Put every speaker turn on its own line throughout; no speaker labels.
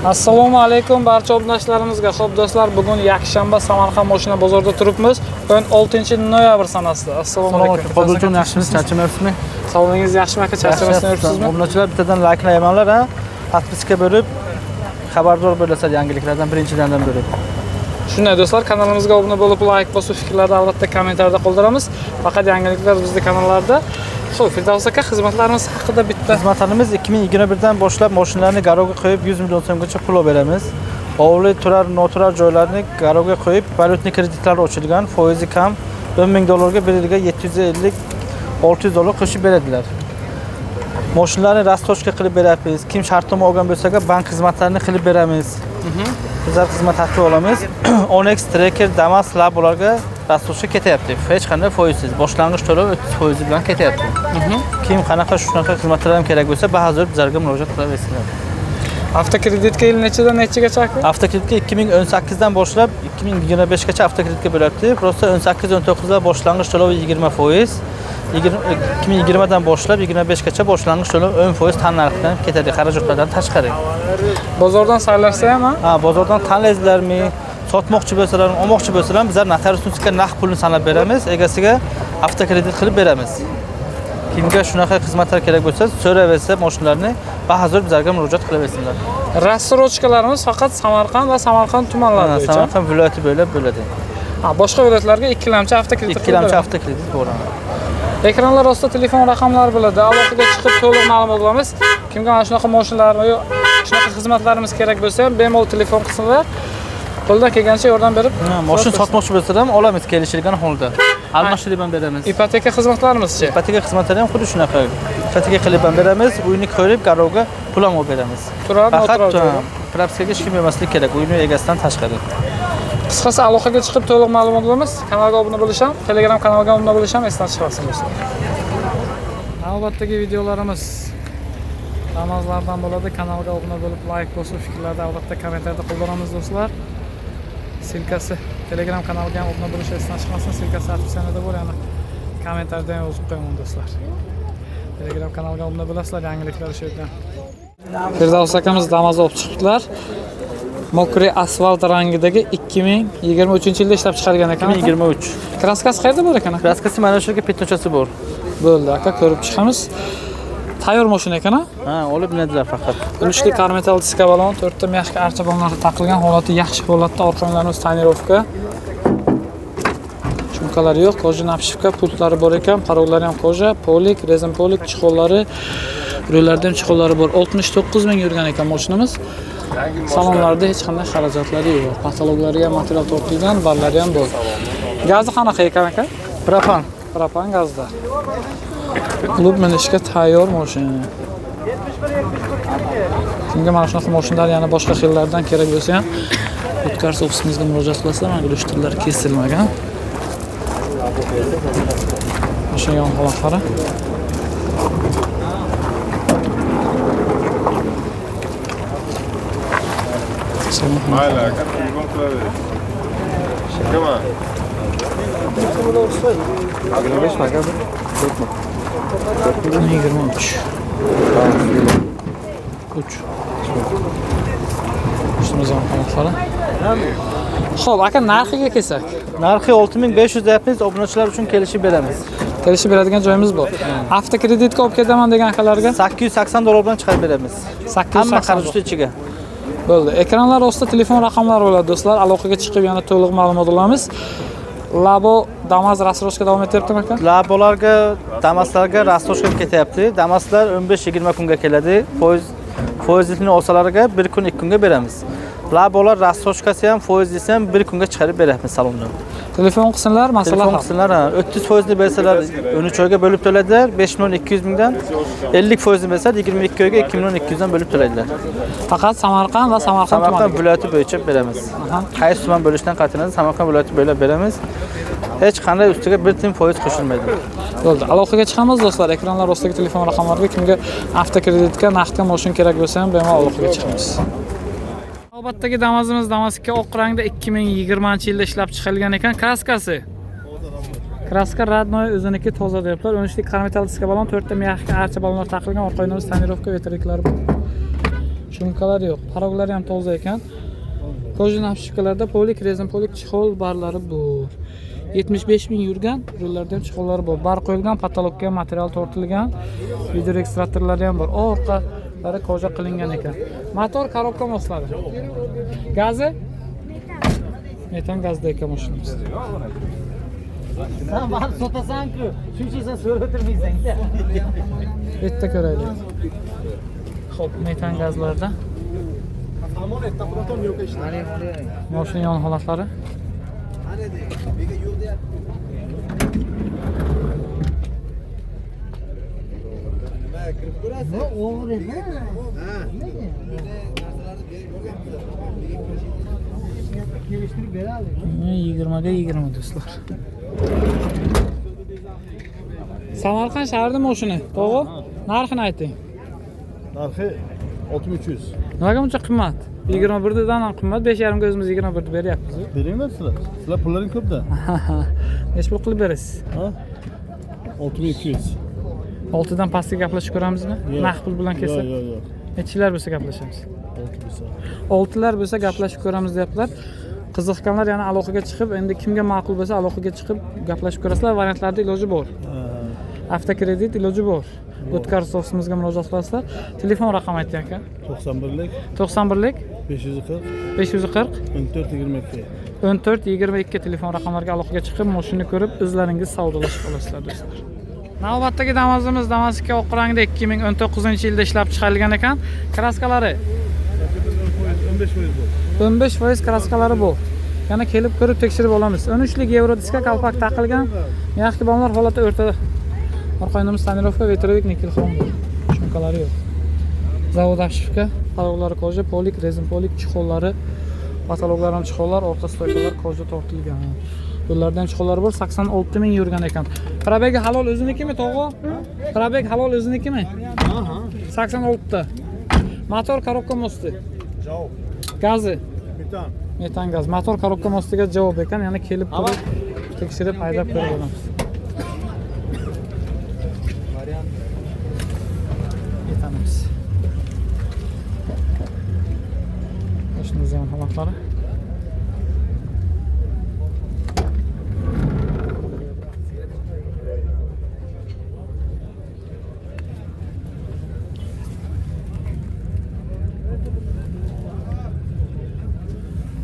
Assalomu alaykum barcha obunachilarimizga. Xo'p do'stlar, bugun yakshanba, Samarqand mashina bozorida turibmiz. 16 noyabr sanasida. Assalomu alaykum.
Qobuljon, yaxshimisiz, charchamayapsizmi?
Sog'ligingiz yaxshimi aka? Charchamasdan yuribsizmi?
Obunachilar bittadan laykni ayamanlar, ha? Подписка bo'lib, xabardor bo'lasan yangiliklardan birinchilardan bo'lib.
Shunday do'stlar, kanalimizga obuna bo'lib, like bosib, fikrlarni albatta kommentariyada qoldiramiz. Faqat yangiliklar bizning kanallarda. Xo'p, Firdavs aka, xizmatlarimiz haqida bitta.
Xizmatlarimiz 2021 dan boshlab mashinalarni garovga qo'yib 100 million so'mgacha pul olib beramiz. Ovuli turar, noturar joylarni garovga qo'yib, валютный kreditlar ochilgan, foizi kam, 10 ming dollarga bir yilga 750 600 dollar qo'shib beradilar. Mashinalarni рассрочка qilib beryapmiz. Kim shartnoma olgan bo'lsa, bank xizmatlarini qilib beramiz. Bizlar xizmat haqi olamiz. Onix, Tracker, Damas, Labolarga рассрочка ketyapti. Hech qanday foizsiz. Boshlang'ich to'lov 30 foizi bilan ketyapti. Kim qanaqa shunaqa xizmatlar ham kerak bo'lsa, bahozir bizlarga murojaat qilaversinlar.
Avtokreditga yil nechidan nechigacha aka?
Avtokreditga 2018 dan boshlab 2025 gacha avtokreditga bo'lyapti. Просто 18-19 da boshlang'ich to'lov 20 foiz. 2020 dan boshlab 25 gacha boshlang'ich to'lov 10 foiz tan narxidan ketadi, xarajatlardan tashqari.
Bozordan saylashsa ham, ha?
Ha, bozordan tanlaysizlarmi, sotmoqchi bo'lsalar, olmoqchi bo'lsalar, bizlar notariusga naqd pulni sanab beramiz, egasiga avtokredit qilib beramiz. Kimga shunaqa xizmatlar kerak bo'lsa, so'raversa mashinalarni, bahozir bizlarga murojaat qilaversinlar.
Рассрочка larimiz faqat Samarqand va Samarqand tumanlari
Ha,
bo'yicha.
Samarqand viloyati bo'ylab bo'ladi.
Ha, boshqa viloyatlarga ikkilamchi avtokredit qilib
Ikkilamchi
beramiz.
Avtokredit bor.
Ekranlar ostida telefon raqamlari bo'ladi. Aloqaga chiqib to'liq ma'lumot olamiz. Kimga mana shunaqa mashinalar yo shunaqa xizmatlarimiz kerak bo'lsa ham bemalol telefon qilsinlar. Qo'ldan kelgancha yordam berib,
Ha, mashina sotmoqchi bo'lsalar ham olamiz kelishilgan holda. Almashtirib ham beramiz.
Ipoteka xizmatlarimizchi?
Ipoteka xizmatlari ham xuddi shunaqa. Ipoteka qilib ham beramiz, uyni ko'rib garovga pul ham olib beramiz.
Turar,
Faqat
noturar joyda.
Propiskaga hech kim bermaslik kerak, uyni egasidan tashqari.
Qisqasi, aloqaga chiqib to'liq ma'lumot olamiz. Kanalga obuna bo'lish ham, Telegram kanaliga obuna bo'lish ham esdan chiqmasin do'stlar. Navbatdagi videolarimiz Damazlardan bo'ladi. Kanalga obuna bo'lib, like bosib, fikrlarni albatta kommentariyada qoldiramiz do'stlar. Ссылка si Telegram kanaliga ham obuna bo'lish esdan chiqmasin. Ссылка si описание da bor, ya'ni kommentariyada ham yozib qo'yaman do'stlar. Telegram kanaliga obuna bo'lasizlar, yangiliklar o'sha yerdan. Firdavs akamiz Damaz olib chiqibdilar. Мокрый asfalt rangidagi 2023-yilda ishlab chiqargan ekan.
2023.
Краска si qayerda bor ekan aka?
Краска si mana shu yerga пятно chasi bor.
Bo'ldi aka, ko'rib chiqamiz. Tayyor mashina ekan, a?
Ha, olib minadilar faqat.
Ulushli karmetal diska balon, to'rtta мягкий archa balonlari taqilgan, holati yaxshi holatda, orqa o'nglarimiz тонировка. Шумка lari yo'q, кожа обшивка, pultlari bor ekan, порог lari ham кожа, полик, резин полик, чехол lari, rullarda ham чехол lari bor. 69 ming yurgan ekan mashinamiz. Salonlarda hech qanday xarajatlari yo'q. Потолок lariga ham material tortilgan, barlari ham bor. Gazi qanaqa ekan aka?
Propan.
Propan gazda. Klub minishga tayyor mashina. Kimga mana shunaqa mashinalar yana boshqa xillardan kerak bo'lsa ham O'tkars ofisimizga murojaat qilasizlar. Mana глушитель lar kesilmagan. Mashina yon holatlari. Salon.
Mayli aka, telefon qilaver. Nima? 25 aka bu?
23. 3. Ustimizdan holatlari. Xo'p, aka, narxiga kelsak.
Narxi 6500 deyapmiz, obunachilar uchun kelishib beramiz.
Kelishib beradigan joyimiz bor. Avtokreditga olib ketaman degan akalarga
880 dollar bilan chiqarib beramiz. Hamma
880
xarajat ichiga.
Bo'ldi. Ekranlar ostida telefon raqamlari bo'ladi do'stlar. Aloqaga chiqib yana to'liq ma'lumot olamiz. Labo, Damas рассрочка davom etyaptimi aka?
Labolarga, Damaslarga рассрочка ketyapti. Damaslar 15-20 kunga keladi. Foizlikni olsalarga bir kun, 2 kunga beramiz. Labolar рассрочка si ham, foizlisi ham bir kunga chiqarib beryapmiz salondan.
Telefon qilsinlar, masala
Telefon
hal.
qilsinlar, ha, 30 foizni bersalar 13 oyga bo'lib to'laydilar, 5 million 200 mingdan 50 foizni bersalar 22 oyga 2 million 200 dan bo'lib to'laydilar.
Faqat Samarqand va Samarqand
Samarqand
tumaniga.
viloyati bo'yicha beramiz. Qaysi tuman bo'lishidan qat'iy nazar Samarqand viloyati bo'ylab beramiz. Hech qanday ustiga bir tiyin foiz qo'shilmaydi.
Bo'ldi. Aloqaga chiqamiz do'stlar. Ekranlar ostidagi telefon raqamlariga kimga avtokreditga, naqdga mashina kerak bo'lsa ham bemalol aloqaga chiqamiz. Navbatdagi Damazimiz Damas 2 oq rangda 2020-yilda ishlab chiqarilgan ekan. Краска si. Краска родной, o'ziniki toza deyaptilar. 13lik karmetal diska balon, 4 ta мягкий archa balonlar taqilgan, orqa oynamiz тонировка, ветровик lari bor. Chumkalari yo'q. Paroglari ham toza ekan. Кожаный обшивка larda полик, резин полик, чехол barlari bor. 75 ming yurgan, rullarda ham чехол lari bor. Bar qo'yilgan, потолок ka ham material tortilgan. Videoregistratorlari ham bor. Orqalari кожа qilingan ekan. Motor коробка moslari. Gazi? Metan gazda ekan mashinamiz.
Sen bana sotasan-ku, shuncha sen so'rab o'tirmaysan.
Bitta ko'raylik. Xo'p, metan gazlarda. Mashina yon holatlari.
Kelishtirib beradi.
20ga 20 do'stlar. Samarqand shahrida mashina, to'g'ri? Narxini ayting.
Narxi 6300.
Nimaga buncha qimmat? 21 dan ham qimmat. 5,5 ga o'zimiz 21 beryapmiz.
Beringlar sizlar. Sizlar pullaring ko'pda.
Necha pul qilib berasiz?
Ha? 6200.
6dan pastga gaplashib ko'ramizmi?
Yo'q.
Naqd pul bilan kelsa.
Yo'q, yo'q, yo'q.
Nechilar bo'lsa gaplashamiz?
6 bo'lsa.
6lar bo'lsa gaplashib ko'ramiz deyaptilar. Qiziqqanlar yana aloqaga chiqib, endi kimga ma'qul bo'lsa aloqaga chiqib gaplashib ko'rasizlar. Variantlarda iloji bor.
Ha.
Avtokredit iloji bor. O'tkaz ofisimizga murojaat qilasizlar. Telefon raqami ayting, aka.
91lik
91lik
540
540
14 22.
14 22 telefon raqamlariga aloqaga chiqib, mashina ko'rib, o'zlaringiz savdolashib olasizlar, do'stlar. Navbatdagi Damazimiz Damas 2 oq rangda 2019-yilda ishlab chiqarilgan ekan. Краска lari
15% bu.
15% краска lari bu. Yana kelib ko'rib tekshirib olamiz. 13lik yevro diska, kalpak taqilgan. Мягкий balonlar holati o'rtada. Orqa oynamiz тонировка, ветровик, никель хром. Шумка lari yo'q. Zavod обшивка, paloglari кожа, полик, резин полик, чехол lari, потолок lar ham чехол lar, orqa стойка lar кожа tortilgan. Yo'llarda ham чехол lar bor, 86 ming yurgan ekan. Пробег i halol o'zinikimi, tog'a? Пробег halol o'zinikimi? 86 ta. Motor коробка мосты.
Javob.
Gazi
Metan.
Metan gaz. Motor коробка мост iga javob ekan. Yana kelib ko'rib, tekshirib, haydab ko'rib olamiz. Metanimiz. Mashinamiz ham holatlari.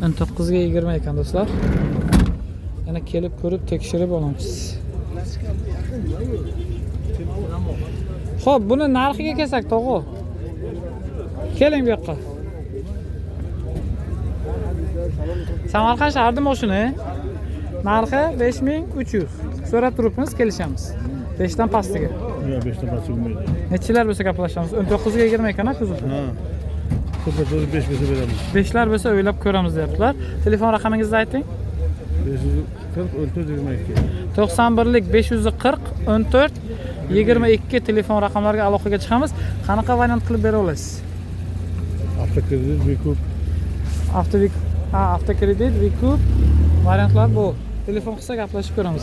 19ga 20 ekan, do'stlar. Yana kelib ko'rib tekshirib olamiz. Xo'p, buni narxiga kelsak, tog'a. Keling bu yoqqa. Samarqand shahrida mashina. Narxi 5300. So'rab turibmiz, kelishamiz. 5 dan pastiga.
Yo'q, 5 dan pastga bo'lmaydi.
Nechilar bo'lsa gaplashamiz. 19ga 20 ekan, a kuzov.
Ha. Ko'p 5 bo'lsa beramiz.
5lar bo'lsa o'ylab ko'ramiz deyaptilar. Telefon raqamingizni ayting.
540 14 22.
91lik 540 14 22 telefon raqamlariga aloqaga chiqamiz. Qanaqa variant qilib bera olasiz?
Avtokredit, выкуп.
Avtovik, ha, avtokredit, выкуп variantlar bu. Telefon qilsa gaplashib ko'ramiz.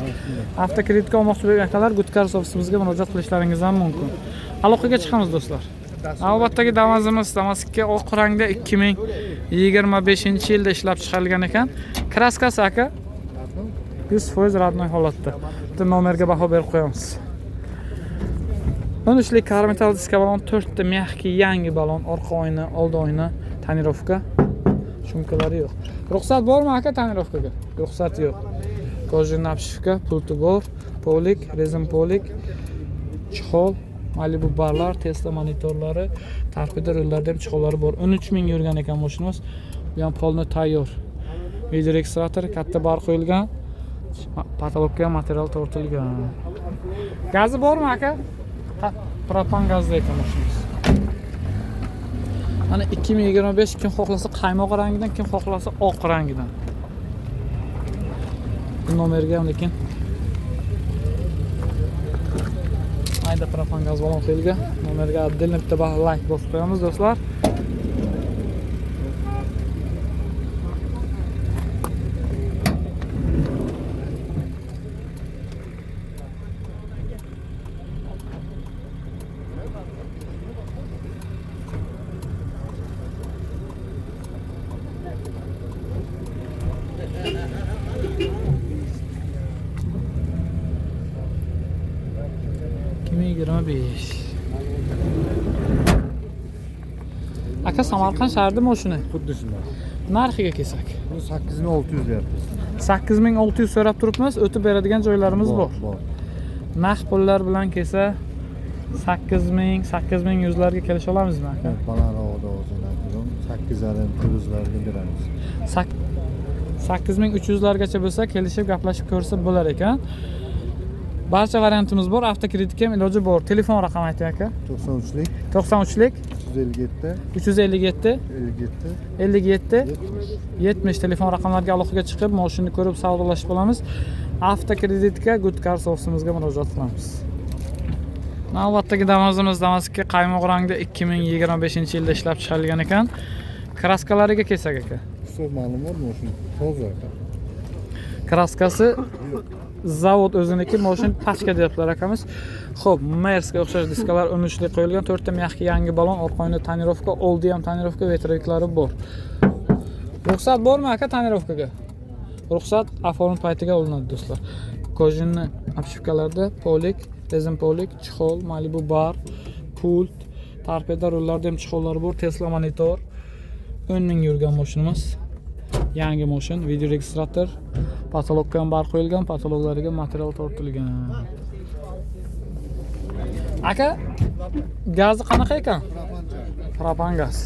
Avtokreditga olmoqchi bo'lgan akalar Gudkars ofisimizga murojaat qilishlaringiz ham mumkin. Aloqaga chiqamiz, do'stlar. Navbatdagi Damazimiz Damas 2 oq rangda 2025-yilda ishlab chiqarilgan ekan. Краска si, aka, 100% родной holatda. Bitta nomerga baho berib qo'yamiz. 13lik karmetal diska balon, 4 ta мягкий yangi balon, orqa oyna, old oyna, тонировка. Шумка lari yo'q. Ruxsat bormi, aka, тонировка ga? Ruxsat yo'q. Кожаный обшивка, pulti bor, полик, резин полик, чехол, Malibu barlar, Tesla monitorlari, torpedo rullarda ham чехол lari bor. 13 ming yurgan ekan mashinamiz. Bu ham полный tayyor. Videoregistrator, katta bar qo'yilgan. Потолок ka ham material tortilgan. Gazi bormi, aka? Propan gazda ekan mashinamiz. Mana 2025, kim xohlasa qaymoq rangidan, kim xohlasa oq rangidan. Bu nomerga ham lekin mayda propan gaz balon qo'yilgan. Nomerga отдельно bitta layk bosib qo'yamiz, do'stlar. 25. Aka, Samarqand shahrida mashina.
Xuddi shunday.
Narxiga kelsak.
Buni 8600 deyapmiz.
8600 so'rab turibmiz, o'tib beradigan joylarimiz bor.
Bor.
Naqd pullar bilan kelsa 8000, 8100 larga kelisha olamizmi aka?
Balandroqda hozir 8,5 9larga beramiz.
8300 largacha bo'lsa kelishib gaplashib ko'rsa bo'lar ekan. Barcha variantimiz bor, avtokreditga ham iloji bor. Telefon raqami ayting aka.
93lik
93lik
357
357
57
57
70.
70 telefon raqamlariga aloqaga chiqib, mashinani ko'rib savdolashib olamiz. Avtokreditga Good Cars ofisimizga murojaat qilamiz. Navbatdagi Damazimiz Damas'ga qaymoq rangda 2025-yilda ishlab chiqarilgan ekan. Kraskalariga kelsak aka.
Hisob ma'lumot mashina toza aka.
Kraskasi zavod o'ziniki, mashina pachka deyaptilar akamiz. Xo'p, Mersga o'xshash diskalar 13lik qo'yilgan, 4 ta mягкий yangi balon, orqa oyna tonirovka, oldi ham tonirovka, vetroviklari bor. Ruxsat bormi aka tonirovkaga? Ruxsat оформ paytiga olinadi do'stlar. Кожаный обшивка larda polik, rezin polik, чехол, Malibu bar, pult, torpeda rullarda ham чехол lar bor, Tesla monitor. 10 ming yurgan mashinamiz. Yangi mashin, video registrator, потолок ka ham bar qo'yilgan, потолок lariga material tortilgan. Aka, gazi qanaqa ekan? Propan gaz.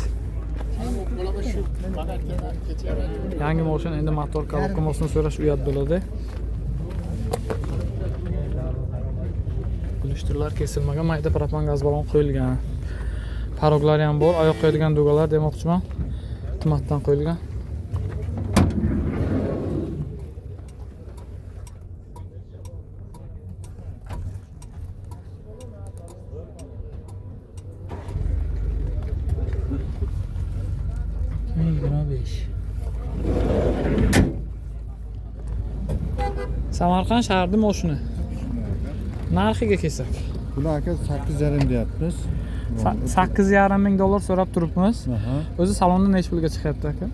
Yangi mashin, endi motor коробка mosini so'rash uyat bo'ladi. Gulishtirlar kesilmagan, mayda propan gaz balon qo'yilgan. Порог lari ham bor, oyoq qo'yadigan дуга lar demoqchiman. Tumatdan qo'yilgan. 25. Samarqand shahrida mashina. Narxiga kelsak.
Buni aka 8,5 deyapmiz.
8,5 ming dollar so'rab turibmiz.
Aha.
O'zi salonda necha pulga chiqyapti aka?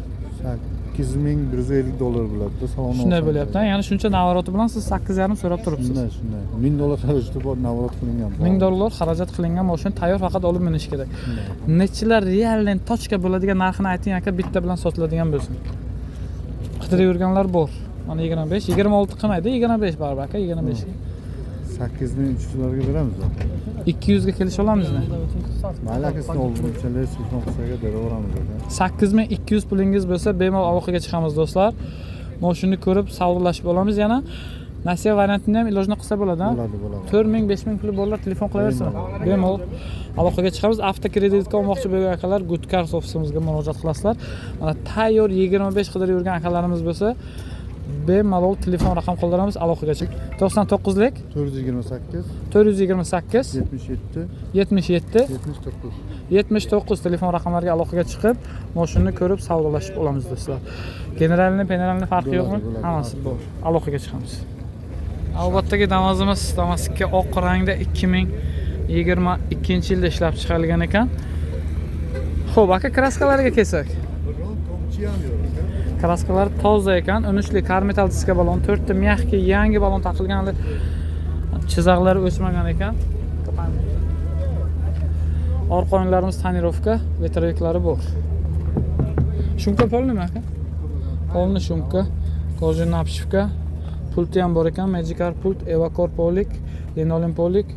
8150 dollar bo'ladi salon.
Shunday bo'lyapti. Ya'ni shuncha наворот i bilan siz 8,5 so'rab turibsiz.
Shunday, shunday. 1000 dollar xarajati bor, наворот qilingan.
1000 dollar xarajat qilingan mashina tayyor, faqat olib minish kerak. Nechilar реальный точка bo'ladigan narxini ayting aka, bitta bilan sotiladigan bo'lsin. Qidirib yurganlar bor. Mana 25, 26 qilmaydi, 25 baribir aka, 25.
8300 larga beramiz aka.
200 ga kelisha olamizmi?
Mayli aka, sizni oldinchalar telefon qilsaga beraveramiz aka.
8200 pulingiz bo'lsa, bemalol aloqaga chiqamiz do'stlar. Mashinani ko'rib savdolashib olamiz yana. Nasiya variantini ham ilojini qilsa bo'ladi, ha?
Bo'ladi, bo'ladi.
4000, 5000 puli borlar telefon qilaversin. Bemalol aloqaga chiqamiz. Avtokreditga olmoqchi bo'lgan akalar Good Cars ofisimizga murojaat qilasizlar. Mana tayyor 25 qidirib yurgan akalarimiz bo'lsa, bemalol telefon raqam qoldiramiz, aloqaga chiq. 99lik
428
428
77
77
79.
79 telefon raqamlariga aloqaga chiqib, mashinani ko'rib savdolashib olamiz do'stlar. Generalni, peneralni farqi yo'qmi?
Bo'ladi, bo'ladi.
Hammasi bor. Aloqaga chiqamiz. Navbatdagi Damazimiz Damas'ga oq rangda 2022-yilda ishlab chiqarilgan ekan. Xo'p, aka, kraskalariga kelsak.
Biron tomchi ham yo'q aka.
Kraskalar toza ekan. 13lik karmetal diska balon, 4 ta mягкий yangi balon taqilgan, hali chizoqlari o'chmagan ekan. Orqa o'yinlarimiz tonirovka, ветровик lari bor. Шумка полный mi aka? Полный шумка, кожаный обшивка, pulti ham bor ekan, Magicar pult, Evacor polik, linoleum polik,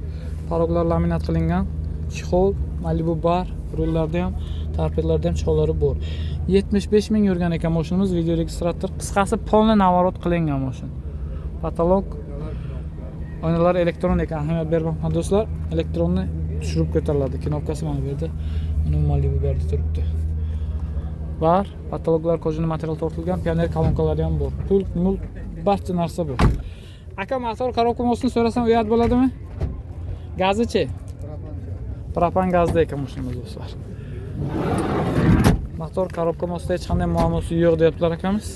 порог lar laminat qilingan, чехол, Malibu bar, rullarda ham, torpedlarda ham чехол lari bor. 75 ming yurgan ekan mashinamiz, video registrator, qisqasi полный наворот qilingan mashina. Потолок oynalar elektron ekan, ahamiyat bermoqman do'stlar. Elektronni tushirib ko'tariladi. Knopkasi mana bu yerda. Uni Malibu bu yerda turibdi. Bar, потолок lar кожаный material tortilgan, pioner kolonkalari ham bor. Pult, mult, barcha narsa bor. Aka, motor коробка mosini so'rasam uyat bo'ladimi? Gazichi? Propan gazda ekan mashinamiz do'stlar. Motor коробка mosida hech qanday muammosi yo'q deyaptilar akamiz.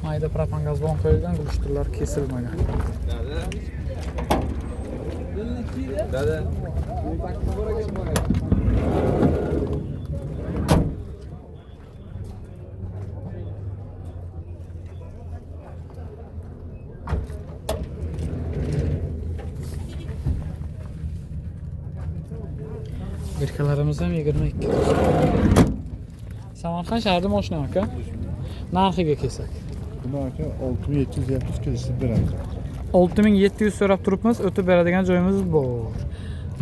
Mayda propan gaz bilan qo'yilgan, gulushtirlar kesilmagan.
Dada.
Birkalarimiz ham 22. Samarqand shahrida mashina aka. Narxiga kelsak.
Buni aka 6700 deyapmiz, kelishib beramiz.
6700 so'rab turibmiz, o'tib beradigan joyimiz bor.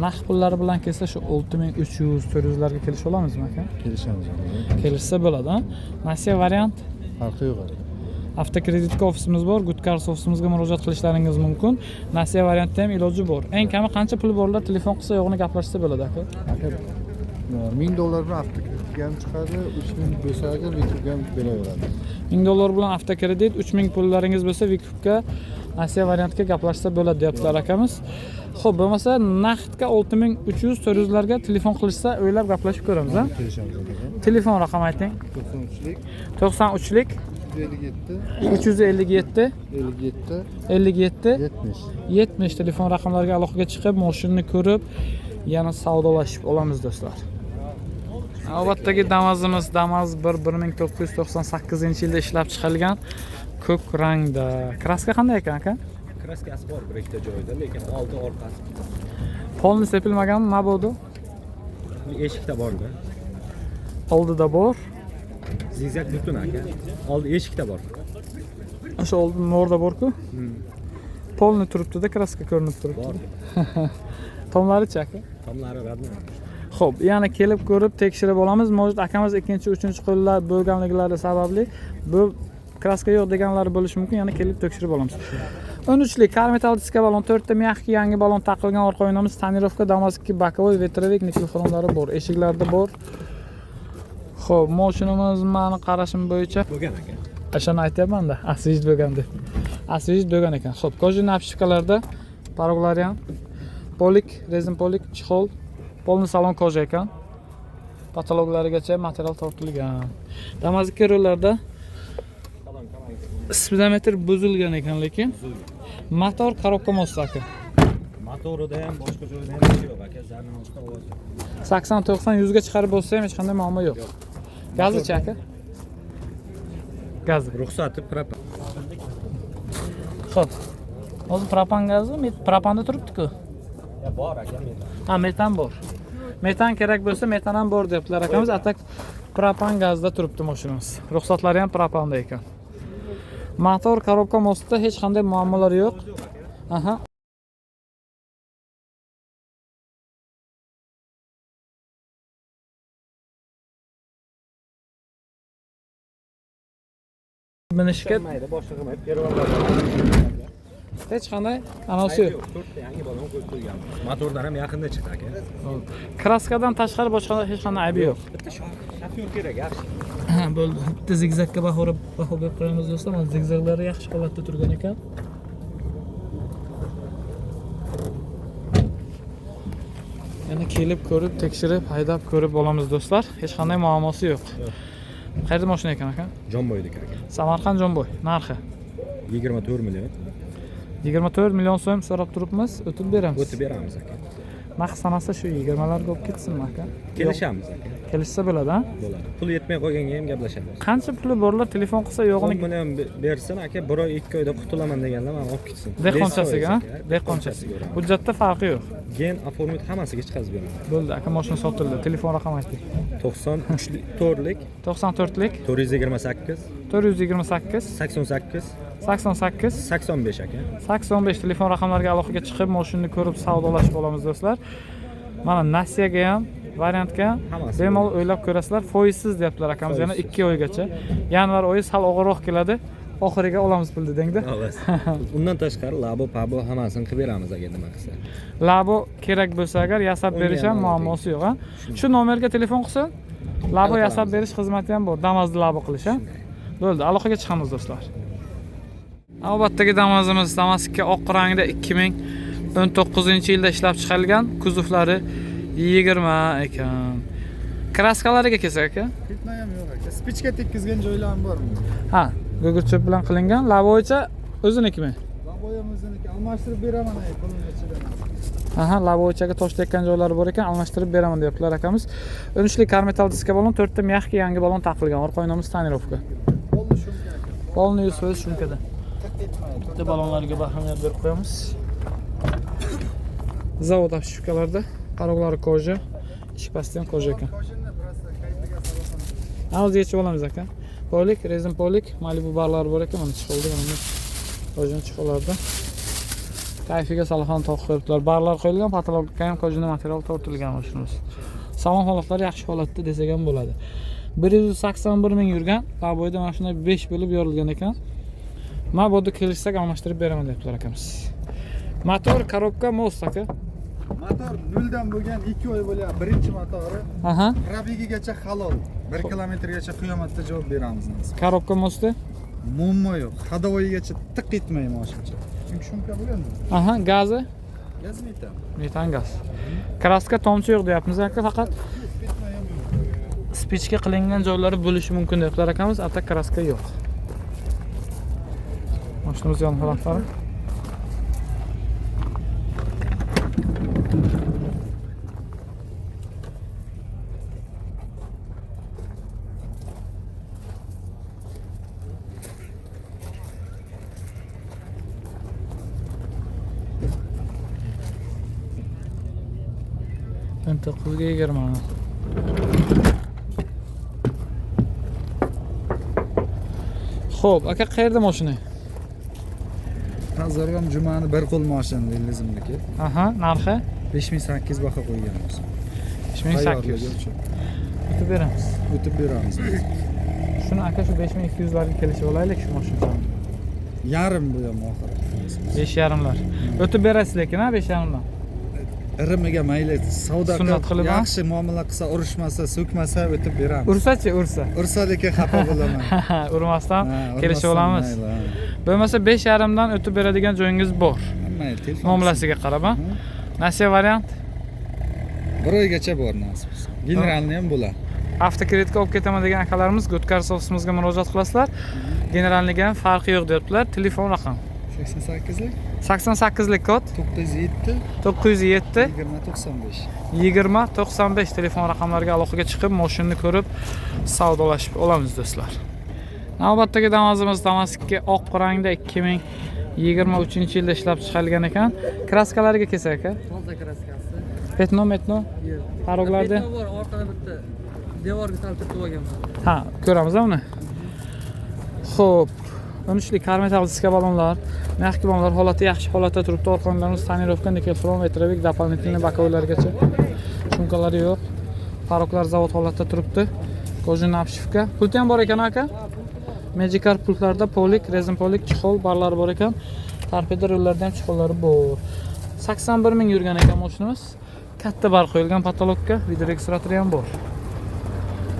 Naqd pullari bilan kelsa shu 6300 400 larga kelisha olamizmi aka?
Kelishamiz aka.
Kelishsa bo'ladi, a? Nasiya variant?
Farqi yo'q aka.
Avtokreditga ofisimiz bor, Good Cars ofisimizga murojaat qilishlaringiz mumkin. Nasiya variantida ham iloji bor. Eng kami qancha pul borlar telefon qilsa yo'g'ini gaplashsa bo'ladi aka.
Aka 1000 dollar bilan avtokreditga ham chiqadi, 3000 bo'lsa agar выкуп ga ham beraveradi.
1000 dollar bilan avtokredit, 3000 pullaringiz bo'lsa выкуп ga nasiya variantga gaplashsa bo'ladi deyaptilar akamiz. Xo'p, bo'lmasa naqdga 6300 400 larga telefon qilishsa o'ylab gaplashib ko'ramiz, a?
Kelishamiz aka.
Telefon raqami ayting.
93lik
93lik
357
357
57
57
70.
70 telefon raqamlariga aloqaga chiqib, mashinani ko'rib, yana savdolashib olamiz do'stlar. Navbatdagi Damazimiz Damaz 1 1998-yilda ishlab chiqarilgan ko'k rangda. Kraska qanday ekan aka?
Kraskasi bor bir ikkita joyida, lekin oldi orqasi
Polni sepilmaganmi mabodo?
Eshikda borda.
Oldida bor.
Zigzag butun aka. Oldi eshikda bor.
O'sha oldin morda bor-ku. Polni turibdi-da, kraska ko'rinib turibdi.
Bor.
Tomlarichi aka?
Tomlari radmi?
Xo'p, yana kelib ko'rib tekshirib olamiz. Может, akamiz ikkinchi, uchinchi qo'llar bo'lganliklari sababli bu kraska yo'q deganlari bo'lishi mumkin. Yana kelib tekshirib olamiz. 13lik karmetal diska balon, 4 ta мягкий yangi balon taqilgan orqa oynamiz, тонировка, Damas 2 боковой, ветровик, никель xromlari bor, eshiklarda bor. Xo'p, mashinamiz mani qarashim bo'yicha
Bo'lgan aka.
O'shani aytyapman-da, освежить bo'lgan deb. Освежить bo'lgan ekan. Xo'p, кожаный обшивка larda порог lari ham полик, резин полик, чехол, полный салон кожа ekan. Потолок larigacha material tortilgan. Damas 2 rullarda spidometr buzilgan ekan lekin. Motor коробка мост aka.
Motorida ham boshqa joyda ham ish yo'q aka. Zamin ostida ovoz yo'q.
80 90 100 ga chiqarib bo'lsa ham hech qanday muammo yo'q. Gazichi aka? Gazi.
Ruxsati propan.
Xo'p. Hozir propan gazi, propanda turibdi-ku.
Ya bor aka menda.
Ha, metan bor. Metan kerak bo'lsa, metan ham bor deyaptilar akamiz. А так propan gazda turibdi mashinamiz. Ruxsatlari ham propanda ekan. Motor коробка мост da hech qanday muammolar yo'q. Aha. Minishga
Mayda boshqa qilmaydi. Pervonlar.
Hech qanday anonsi yo'q.
Yo'q, to'rtta yangi balon qo'yib qo'yganmiz. Motordan ham yaqinda chiqdi aka.
Kraskadan tashqari boshqa hech qanday aybi yo'q.
Bitta shofyor kerak, yaxshi.
Ha, bo'ldi. Bitta zigzagga baho berib qo'yamiz do'stlar. Mana zigzaglari yaxshi holatda turgan ekan. Yana kelib ko'rib, tekshirib, haydab ko'rib olamiz do'stlar. Hech qanday muammosi yo'q. Qayerda mashina ekan aka?
Jomboydiki aka.
Samarqand Jomboy. Narxi
24 million.
24 million so'm so'rab turibmiz, o'tib beramiz.
O'tib beramiz aka.
Naqd sanasi shu 20 larga olib ketsinmi aka?
Kelishamiz aka.
Kelishsa bo'ladi, ha?
Bo'ladi. Pul yetmay qolganga ham gaplashamiz.
Qancha puli borlar telefon qilsa
10
yo'g'ini
million bersin aka, bir oy, 2 oyda qutulaman deganlar mana olib ketsin.
Dehqonchasiga, ha?
Bes foiz aka,
Dehqonchasiga.
uramiz.
Hujjatda farqi yo'q.
Gen оформить hammasiga chiqazib beraman.
Bo'ldi, aka, mashina sotildi. Telefon raqami ayting.
93 to'rtlik
94lik
428
428
88
88
85 aka.
85 telefon raqamlariga aloqaga chiqib, mashinani ko'rib savdolashib olamiz do'stlar. Mana nasiyaga ham, variantga ham
Hammasi
bemalol o'ylab ko'rasizlar. Foizsiz deyaptilar akamiz yana
Foizsiz.
2 oygacha. Yanvar oyi sal og'irroq keladi. Oxiriga olamiz pulni dengda.
Xolos. Undan tashqari labo, pabo hammasini qilib beramiz agar nima qilsa.
Labo kerak bo'lsa agar yasab
Unga
berish ham
ham
muammosi yo'q, ha? Shu nomerga telefon qilsin. Labo
Aloqa
yasab
qilamiz.
berish xizmati ham bor. Damazni labo qilish, ha? Bo'ldi, aloqaga chiqamiz do'stlar. Navbatdagi Damazimiz Damas 2 oq rangda 2019-yilda ishlab chiqarilgan, kuzovlari 20 ekan. Kraskalariga kelsak aka?
Fitna ham yo'q aka. Спичка tekkizgan joylar ham bor bunda.
Ha, gugurt cho'p bilan qilingan. Lavoycha o'zinikimi?
Лобовой ham o'ziniki. Almashtirib beraman ay pulini ichidan.
Aha, lavoychaga tosh tekkan joylari bor ekan, almashtirib beraman deyaptilar akamiz. 13lik karmetal diska balon, 4 ta мягкий yangi balon taqilgan. Orqa oynamiz тонировка.
Полный шумка aka.
Полный 100% шумка da.
Tiq etmaydi.
Bitta balonlarga ahamiyat berib qo'yamiz. Zavod обшивка larda, порог lari кожа, Eshik pasti ham koja ekan. Ha, o'zi yechib olamiz aka. Polik, rezin polik, Malibu barlari bor ekan, mana chiqildi, mana kojani chiqiladi. Kayfiga salxon to'q qo'yibdilar. Barlar qo'yilgan, patologga ham kojani material tortilgan mashinamiz. Salon holatlari yaxshi holatda desak ham bo'ladi. 181 ming yurgan, laboyda mana shunday 5 bo'lib yorilgan ekan. Mabodo kelishsak almashtirib beraman deyaptilar akamiz. Motor, korobka, most aka.
Motor noldan bo'lgan 2 oy bo'lyapti. Birinchi motori.
Aha.
Probegigacha halol. 1 kilometrgacha qiyomatda javob beramiz nasib.
Korobka mosti?
Muammo yo'q. Hadovoyigacha tiq etmay moshincha. Chunki shumka bo'lganda.
Aha, gazi?
Gaz metan.
Metan gaz. Kraska tomchi yo'q deyapmiz aka, faqat spichka qilingan joylari bo'lishi mumkin deyaptilar akamiz, ata kraska yo'q. Mashinamiz yon holatlari. To'qqizga yigirma. Xo'p, aka qayerda mashina?
Nazargam jumani bir qo'l mashina Lizimniki.
Aha, narxi
5800 baho qo'yganmiz.
5800. O'tib beramiz.
O'tib beramiz.
Shuni aka shu 5200 larga kelishib olaylik shu mashinani.
Yarim bu ham oxiri.
5,5lar. O'tib berasiz lekin, ha, 5,5dan.
Irimiga mayli, savdo
qilib,
yaxshi muomala qilsa, urushmasa, so'kmasa o'tib beramiz.
Ursachi, ursa.
Ursa lekin xafa bo'laman.
Urmasdan kelishib olamiz. Bo'lmasa 5,5dan o'tib beradigan joyingiz bor.
Mayli, telefon.
Muomalasiga qarab, ha. Nasiya variant?
Bir oygacha bor nasib bo'lsa. Generalni ham bo'ladi.
Avtokreditga olib ketaman degan akalarimiz Goodcar ofisimizga murojaat qilasizlar. Generalniga ham farqi yo'q deyaptilar. Telefon raqam
88lik
88lik kod
907
907
2095
20 95 telefon raqamlariga aloqaga chiqib, mashinani ko'rib savdolashib olamiz do'stlar. Navbatdagi Damazimiz Damas 2 oq rangda 2023-yilda ishlab chiqarilgan ekan. Kraskalariga kelsak aka.
Toza kraskasi.
Petno, metno? Paroklarda?
Petno bor, orqada bitta devorga sal turtib olganman.
Ha, ko'ramiz uni. Xo'p, 13lik karmetal diska balonlar, mexki balonlar holati yaxshi holatda turibdi. Orqonlarimiz tonirovka, nikel xrom, vetrobik, дополнительный bakovlargacha. Shumkalari yo'q. Paroklar zavod holatda turibdi. Kojin обшивка. Pulti ham bor ekan aka. Magic Car pultlarda polik, rezin polik, chexol barlari bor ekan. Torpedo rullarda ham chexollari bor. 81 ming yurgan ekan mashinamiz. Katta bar qo'yilgan patologga, videoregistratori ham bor.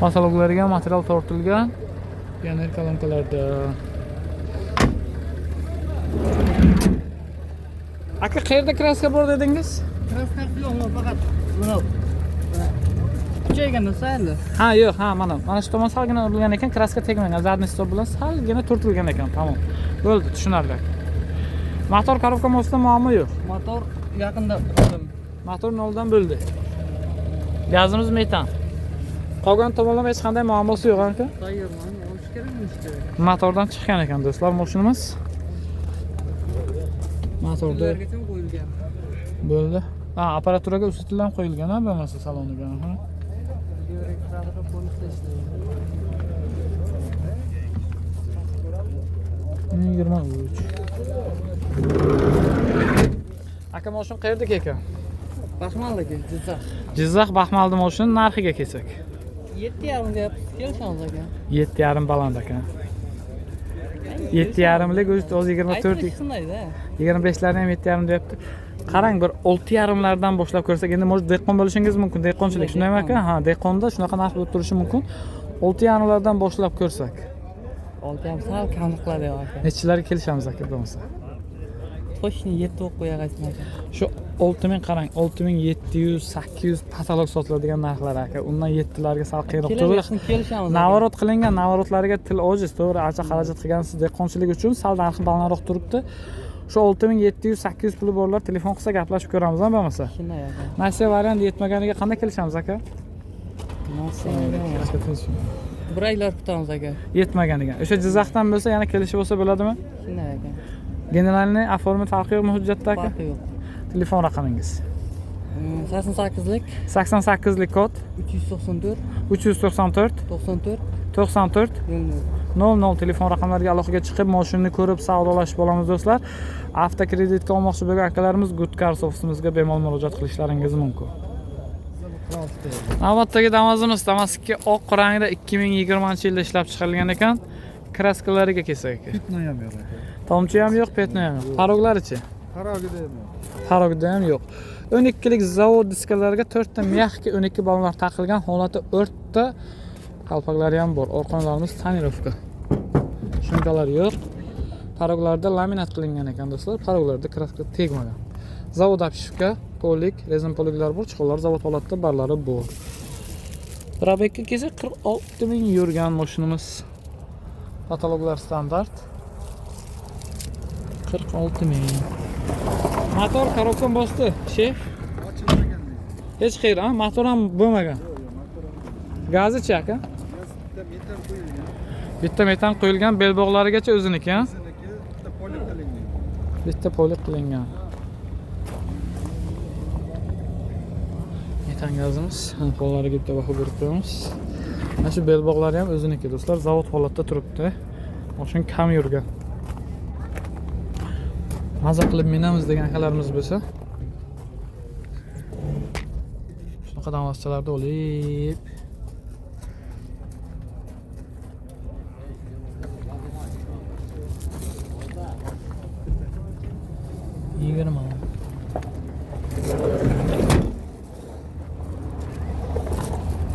Patologlarga ham material tortilgan. Pioner kolonkalarda. Aka qayerda kraska bor dedingiz?
Kraska yo'q, faqat buni kuchaygan narsa endi.
Ha, yo'q, ha, mana. Mana shu tomon salgina urilgan ekan, kraska tegmagan. Zadniy stol bilan salgina turtilgan ekan, tamom. Bo'ldi, tushunarli. Motor korobka mostda muammo yo'q.
Motor yaqinda qildim.
Motor noldan bo'ldi. Gazimiz metan. Qolgan tomonlama hech qanday muammosi yo'q aka.
Tayyorman, olish kerakmi, ish kerak.
Motordan chiqqan ekan do'stlar mashinamiz. Motorda
qo'yilgan.
Bo'ldi. Ha, apparaturaga usitil ham qo'yilgan, ha, bo'lmasa saloniga. Ha. Yigirma uch. Aka, mashina qayerdagi ekan?
Baxmaldagi, Jizzax.
Jizzax Baxmalda mashina narxiga kelsak.
7,5 deyapmiz, kelishamiz aka.
7,5 baland aka. 7,5lik o'zi 24,
shundayda.
25larni ham 7,5 deyapti. Qarang, bir 6,5lardan boshlab ko'rsak, endi может dehqon bo'lishingiz mumkin, dehqonchilik shundaymi aka? Ha, dehqonda shunaqa narx bo'lib turishi mumkin. 6,5lardan boshlab ko'rsak.
6,5 sal kamlik qiladi aka.
Nechilarga kelishamiz aka bo'lmasa?
Toshni 7 o'q qo'yag'aysan aka.
Shu 6000 qarang, 6700, 800 patolog sotiladigan narxlar aka. Undan 7larga sal qiyinroq. To'g'ri,
kelishamiz.
Navarot qilingan, navarotlariga til ojiz, to'g'ri, ancha xarajat qilgansiz dehqonchilik uchun sal narxi balandroq turibdi. Shu 6700, 800 puli borlar telefon qilsa gaplashib ko'ramiz, ha, bo'lmasa.
Shunday aka.
Nasiya variant yetmaganiga qanday kelishamiz aka?
Bir oylar kutamiz aka.
Yetmaganiga. O'sha Jizzaxdan bo'lsa, yana kelishib bo'lsa bo'ladimi?
Shunday aka.
Generalniy оформить farqi yo'qmi hujjatda aka?
Farqi yo'q.
Telefon raqamingiz?
88lik
88lik kod
394
394
94
94
00.
00 telefon raqamlariga aloqaga chiqib, mashinani ko'rib savdolashib olamiz do'stlar. Avtokreditga olmoqchi bo'lgan akalarimiz Good Cars ofisimizga bemalol murojaat qilishlaringiz mumkin. Navbatdagi Damazimiz Damas 2 oq rangda 2020-yilda ishlab chiqarilgan ekan. Краска lariga kelsak aka.
Пятно ham yo'q aka.
Tomchi ham yo'q, пятно ham yo'q. Порог larichi?
Порог ida ham yo'q.
Порог da ham yo'q. 12lik zavod diskalariga 4 ta мягкий 12 balonlar taqilgan, holati o'rta qalpoqlari ham bor. Orqonlarimiz тонировка. Шумка lar yo'q. Порог larda laminat qilingan ekan do'stlar. Порог larda краска tegmagan. Zavod обшивка, полик, rezin полик lar bor, чехол lar zavod holatda barlari bor. Пробег ka kelsa 46 ming yurgan mashinamiz. Потолок lar standart. 46 ming. Motor коробка ni bosdi, shef.
Ochilmagan.
Hech qayeri, ha? Motor ham bo'lmagan. Gazichi aka?
Bitta metan qo'yilgan.
Bitta metan qo'yilgan, belbog'larigacha o'ziniki, ha?
O'ziniki, bitta полик qilingan.
Bitta полик qilingan. Metan gazimiz, qo'llariga bitta baho berib qo'yamiz. Mana shu belbog'lari ham o'ziniki do'stlar, zavod holatda turibdi. Mashina kam yurgan. Maza qilib minamiz degan akalarimiz bo'lsa, shunaqa Damaschalarda olib 20.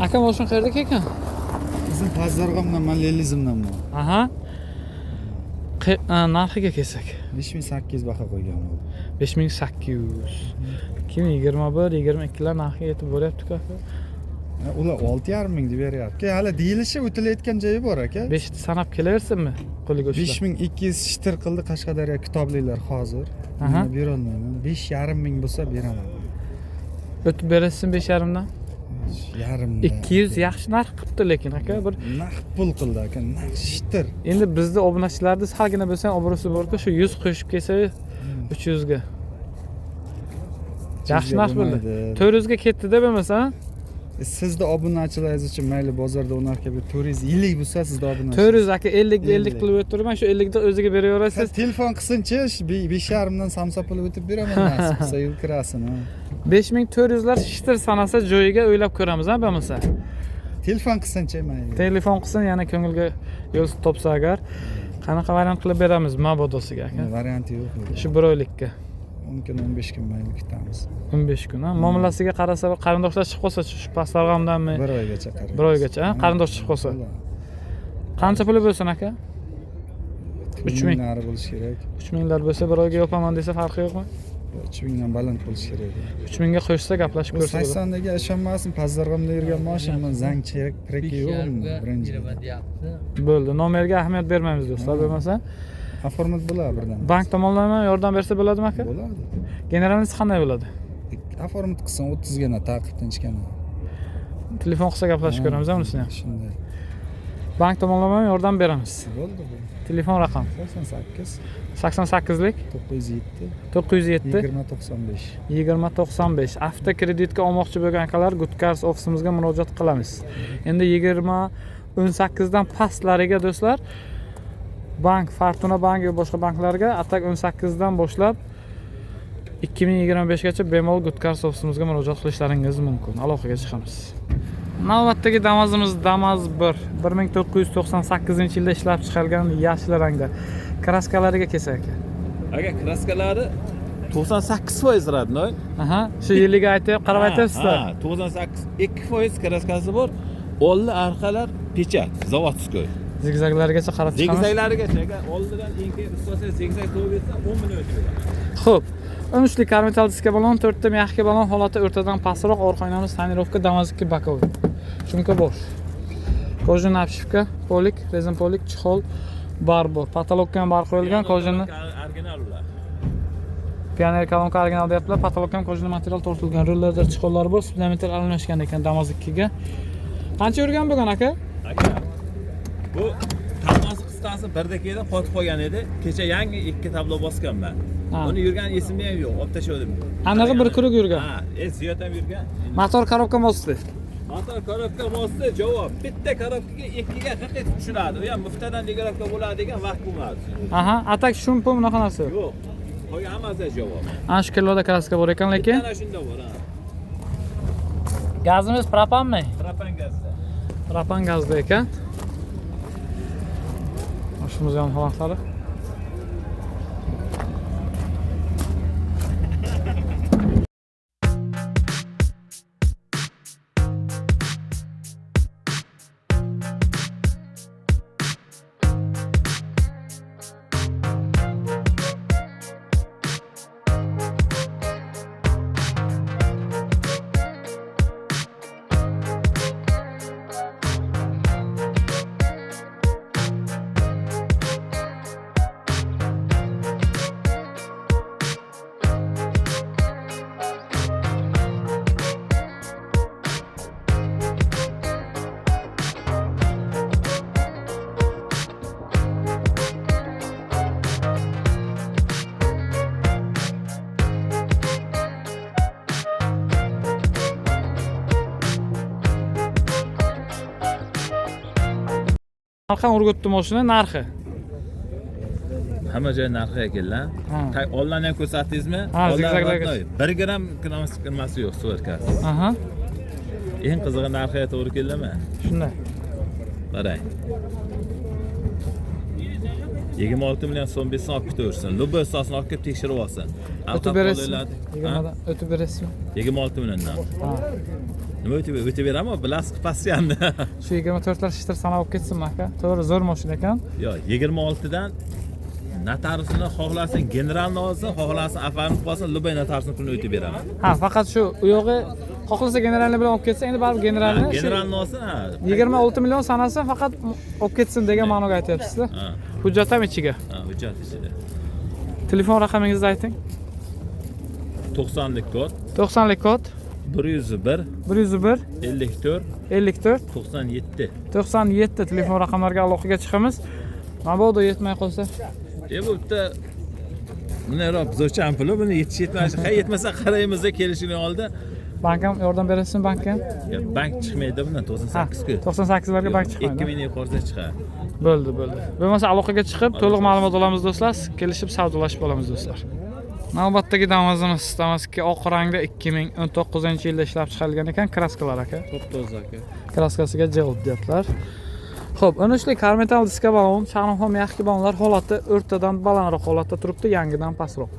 Aka, mashina qayerdaki ekan?
Bizim Pazarg'omdan, man Lelizmdan bu.
Aha. Narxiga kelsak.
5800 baho qo'ygan bu.
5800. 2021, 22 lar narxiga yetib boryapti-ku aka.
Ular 6,5 ming deb beryapti. Hali deyilishi o'tilayotgan joyi bor aka.
5 ni sanab kelaversinmi qo'liga ushlab?
5200 shitir qildi Qashqadaryo kitoblilar hozir.
Aha.
Buni berolmayman. 5,5 ming bo'lsa beraman.
O'tib berasizmi 5,5 dan?
Yarim.
200 yaxshi narx qilibdi lekin aka bir
Naq pul qildi aka, naq shitir.
Endi bizni obunachilarda salgina bo'lsa ham obro'si bor-ku, shu 100 qo'shib kelsa 300 ga. Yaxshi narx bo'ldi.
Bo'lmaydi.
400 ga ketdi-da bo'lmasa, ha?
Sizni obunachilaringiz uchun mayli bozorda u narxga bir 450 bo'lsa sizni obunachi.
400 aka 50 ga 50
50.
qilib o'tirman, shu 50 da o'ziga beraverasiz.
Telefon qilsinchi, 5,5 dan samsa puli o'tib beraman nasib qilsa yo'l kirasini.
5400 lar shitir sanasa joyiga o'ylab ko'ramiz, ha bo'lmasa.
Telefon qilsinchi mayli.
Telefon qilsin, yana ko'ngilga yo'l topsa agar qanaqa variant qilib beramiz mabodosiga aka?
Varianti yo'q.
Shu bir oylikka.
10 kun 15 kun mayli kutamiz.
15 kun, ha? Muomalasiga qarasa qarindoshlar chiqib qolsa shu pastdarg'omdanmi?
Bir oygacha qaraymiz.
Bir oygacha, ha? Qarindosh chiqib qolsa. Qancha puli bo'lsin aka? 3000.
Nari bo'lishi kerak.
3000 lar bo'lsa bir oyga yopaman desa farqi yo'qmi?
3000 dan baland bo'lishi kerak.
3000 ga qo'shsa gaplashib
Bu
ko'rsa bo'ladi.
80 daga ishonmasin, Pazdarg'omda yurgan mashina zangchi preki yo'q unda birinchi.
Deyapti.
Bo'ldi. Nomerga ahamiyat bermaymiz do'stlar, bo'lmasa.
Оформить bo'ladi birdan.
Bank tomonlama yordam bersa bo'ladimi aka?
Bo'ladi.
Генеральный si qanday bo'ladi?
Оформить qilsin 30 gina taqib tinchgina.
Telefon qilsa gaplashib ko'ramiz unisini ham.
Shunday.
Bank tomonlama ham yordam beramiz.
Bo'ldi bu.
Telefon raqam
88
88lik
907
907
20 95.
20 95. Avtokreditga olmoqchi bo'lgan akalar Good Cars ofisimizga murojaat qilamiz. Endi 20 18 dan pastlariga do'stlar bank Fortuna bank yo boshqa banklarga atak 18 dan boshlab 2025 gacha bemalol Good Cars ofisimizga murojaat qilishlaringiz mumkin. Aloqaga chiqamiz. Navbatdagi Damazimiz Damaz 1 1998 yilda ishlab chiqarilgan yashil rangda. Краска lariga kelsak aka.
Aka, краска lari 98% родной.
Aha, shu yiliga aytyapti, qarab aytyapsizlar.
Ha, 98 2% краска si bor. Oldi orqalar печать, заводской.
Zigzaglargacha qarab chiqamiz.
Zigzaglarigacha aka, oldidan enka istasa zigzag qo'yib bersa 10 minut o'tib beradi.
Xo'p. 13lik karmetal diska balon, 4 ta мягкий balon, holati o'rtadan pastroq, orqa oynamiz тонировка, Damas 2 боковой. Шумка bo'sh. Кожаный обшивка, полик, rezin полик, чехол bar bor. Потолок ka ham bar qo'yilgan, кожаный
Original ular.
Pioner kolonka original deyaptilar. Потолок ka ham кожаный material tortilgan. Rullarda чехол lar bor, спидометр almashgan ekan Damas 2 ga. Qancha yurgan bugun aka?
Aka, bu tanasi. Ustasi birda keldi, qotib qolgan edi. Kecha yangi ikki tablo bosganman.
Ha.
Uni yurgan esimda ham yo'q, olib tashladim.
Anig'i bir круг yurgan.
Ha, ziyod ham yurgan.
Motor korobka mosli.
Motor korobka mosli javob. Bitta korobkaga ikkiga qiq etib tushiradi. U ham muftadan degarovka bo'ladi degan vaqt bo'lmadi.
Aha, atak shum pum unaqa narsa yo'q.
Yo'q. Qolgan hammasi javob.
Ana shu kiloda kraska bor ekan lekin.
Ana shunda bor, ha.
Gazimiz propanmi?
Propan gazda.
Propan gazda ekan. Mashinamiz yon holatlari. Narxi Urgutni mashina narxi.
Hamma joy narxi ekanlar.
Ha.
Oldin ham ko'rsatdingizmi?
Ha,
Oldin
zigzaglar
родной. 1 gram nimasi yo'q, сверка si.
Aha,
Eng qizig'i narxiga to'g'ri keldimi?
Shunday.
Qarang. 26 million so'm bersin, olib ketaversin. Любой ustasini olib kelib tekshirib olsin.
O'tib berasizmi? 20dan o'tib berasizmi?
26 milliondan.
Ha.
Nima o'tib beraman? Bilasiz, постоянно.
Shu 24lar shishtir sanab olib ketsinmi aka? To'g'ri, zo'r mashina ekan.
Yo'q, 26 dan notariusini xohlasin, generalni olsin, xohlasin, оформить qilsin, любой notariusni pulini o'tib beraman.
Ha, faqat shu u yog'i xohlasa generalni bilan olib ketsa, endi baribir generalni shu
Generalni olsin, ha.
26 million sanasi faqat olib ketsin degan ma'noga aytyapsiz-da.
Ha,
Hujjat ham ichiga.
ha, hujjat ichida.
Telefon raqamingizni ayting.
90lik kod
90lik kod
101
101
54
54
97.
97 telefon raqamlariga aloqaga chiqamiz. Mabodo yetmay qolsa,
Bu bitta bunayroq bizovchan puli, buni yetish yetmashi, ha yetmasa qaraymiz kelishini oldi.
Bank ham yordam berasizmi bankka?
Ya, bank chiqmaydi bundan 98 ku.
98 larga bank chiqmaydi.
2000 yuqorisa chiqadi.
Bo'ldi, bo'ldi. Bo'lmasa aloqaga chiqib, to'liq ma'lumot olamiz do'stlar, kelishib savdolashib olamiz do'stlar. Navbatdagi Damazimiz, Damazga oq rangda 2019-yilda ishlab chiqarilgan ekan, kraskalar aka.
Top-toza aka.
Kraskasiga jig'ildi deyaptilar. Xo'p, 13lik karmetal diska balon, charmxon mягкий balonlar holati o'rtadan balandroq holatda turibdi, yangidan pastroq.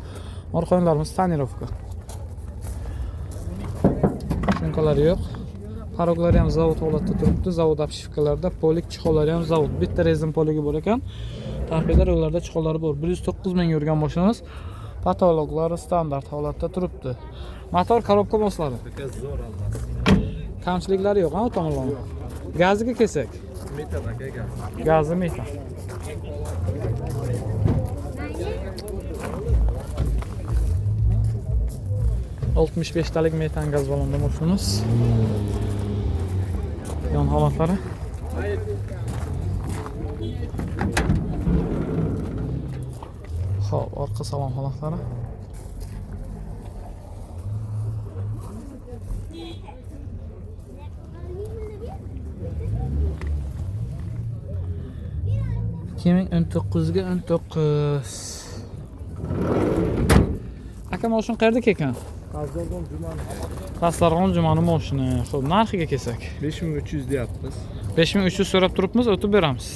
Orqonlarimiz tonirovka. Sumkalari yo'q. Paroglari ham zavod holatda turibdi, zavod обшивкаlarda, polik chexollari ham zavod. Bitta rezin poligi bor ekan. Torpeda yo'llarda chexollari bor. 109 ming yurgan mashinamiz. Patologlari standart holatda turibdi. Motor korobka moslari. Kamchiliklari yo'q, ha, u tomonlama. Gaziga kelsak.
Metan aka gaz.
Gazi metan. 65talik metan gaz ballonda mashinamiz. Yon holatlari. Xo'p, orqa salon holatlari. 2019ga 19. Aka, moshin qayerdaki ekan? Pastdarg'om Jumani moshini. Xo'p, narxiga kelsak.
5300 deyapmiz.
5300 so'rab turibmiz, o'tib beramiz.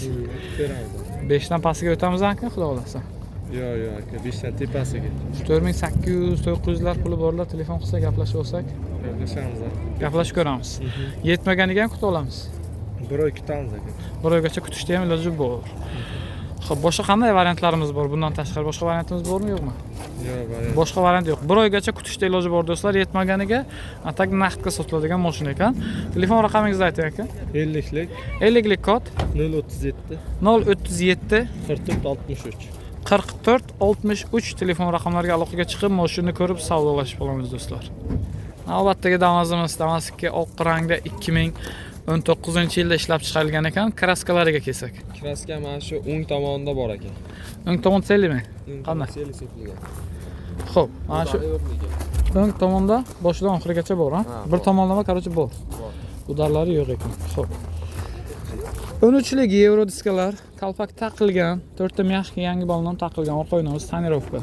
Beramiz.
5 dan pastiga o'tamiz aka, xudo xohlasa.
Yo'q, yo'q aka, 5 dan tepasiga.
4800, 900lar puli borlar, telefon qilsa gaplashib olsak,
Gaplashamiz aka.
Gaplashib ko'ramiz. Yetmaganiga ham kutib olamiz.
Bir oy kutamiz aka.
Bir oygacha kutishda ham iloji bor. Xo'p, boshqa qanday variantlarimiz bor? Bundan tashqari boshqa variantimiz bormi, yo'qmi?
Yo'q, variant.
Boshqa variant yo'q. Bir oygacha kutishda iloji bor do'stlar, yetmaganiga atak naqdga sotiladigan mashina ekan. Telefon raqamingizni ayting aka.
50lik
50lik kod
037
037
44 63.
44 63 telefon raqamlariga aloqaga chiqib, mashinani ko'rib savdolashib olamiz do'stlar. Navbatdagi Damazimiz, Damazga oq rangda 19-yilda ishlab chiqarilgan ekan. Kraskalariga kelsak.
Kraska mana shu o'ng tomonida bor ekan.
O'ng tomon tselimi?
O'ng
Qanday?
tomon seli sepilgan.
Xo'p, mana shu
Udari yo'q lekin.
o'ng tomonda boshidan oxirigacha bor, ha?
Ha,
Bir
bor.
tomonlama, короче, bor.
Bor.
Udarlari yo'q ekan. Xo'p. 13lik yevro diskalar, kalpak taqilgan, 4 ta mягкий yangi balon taqilgan, orqa oynamiz tonirovka.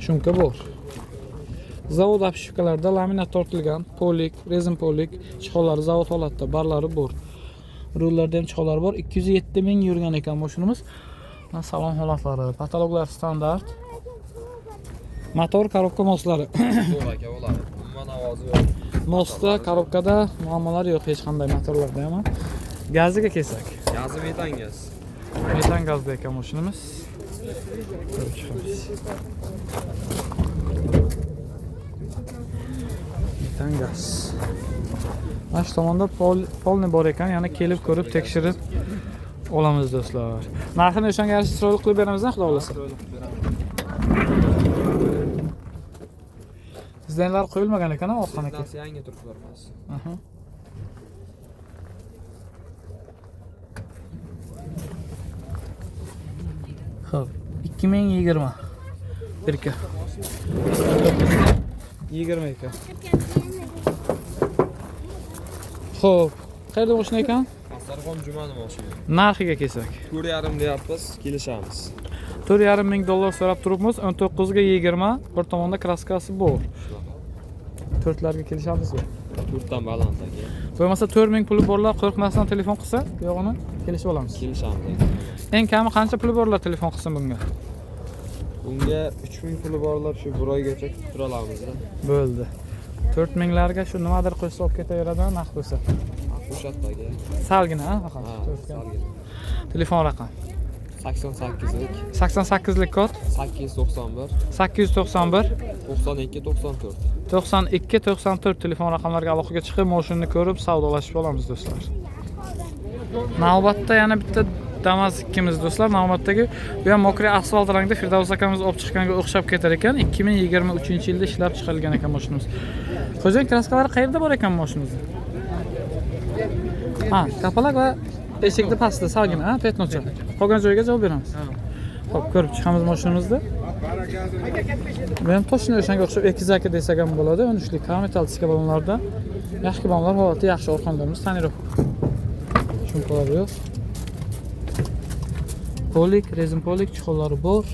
Shumka bor. Zavod обшивkalarda laminat tortilgan, polik, rezin polik, chixollari zavod holatda, barlari bor. Rullarda ham chixollar bor. 207 ming yurgan ekan mashinamiz. Mana salon holatlari, patologlar standart. Motor, korobka moslari.
Yo'q aka bo'ladi. Umuman ovozi yo'q.
Mosda, korobkada muammolar yo'q hech qanday motorlarda ham. Gaziga kelsak.
Gazi metan gaz.
Metan gazda ekan mashinamiz. Ko'rib chiqamiz. Metan gaz. Mana shu tomonda polni bor ekan, yana kelib ko'rib tekshirib olamiz do'stlar. Narxini o'shanga yarasha chiroyli qilib beramiz, xudo xohlasa. Dizaynlar qo'yilmagan ekan, orqaniki.
Narsa yangi turibdi emas.
Aha. Xo'p, 2020. Birka. 22. Xo'p, qayerda mashina ekan?
Asarxon Jumani mashina.
Narxiga kelsak.
4.5 deyapmiz, kelishamiz.
4.5 ming dollar so'rab turibmiz. 19 ga 20, bir tomonda kraskasi bor. To'rtlarga kelishamizmi?
4dan baland aka.
Bo'lmasa 4 ming puli borlar qo'rqmasdan telefon qilsa, yo'g'ini kelishib olamiz.
Kelishamiz aka.
Eng kami qancha puli borlar telefon qilsin bunga?
Bunga 3000 puli borlar shu bir oygacha kutib tura olamiz-da.
Bo'ldi. 4 minglarga shu nimadir qo'shsa olib ketaveradi, naqd bo'lsa.
Qo'shadi aka.
Salgina, ha, faqat.
Ha,
To'rtga.
salgina.
Telefon raqam
88lik
88lik kod
891
891
92 94.
92 94 telefon raqamlariga aloqaga chiqib, mashinani ko'rib savdolashib olamiz do'stlar. Navbatda yana bitta Damas 2'miz do'stlar. Navbatdagi bu ham mokri asfalt rangda Firdavs akamiz olib chiqqanga o'xshab ketar ekan. 2023-yilda ishlab chiqarilgan ekan mashinamiz. Xo'jayin, kraskalari qayerda bor ekan mashinamizda? Ha, kapalak va eshikni pastida salgina, ha, petnocha. Qolgan joyga javob beramiz. Xo'p, ko'rib chiqamiz mashinamizni. Bu ham toshni o'shanga o'xshab ekizaki desak ham bo'ladi. 13lik metal diska balonlarda. Yaxshi balonlar holati yaxshi, orqalarimiz tonirovka. Shumkalar yo'q. Polik, rezin polik chixollari bor.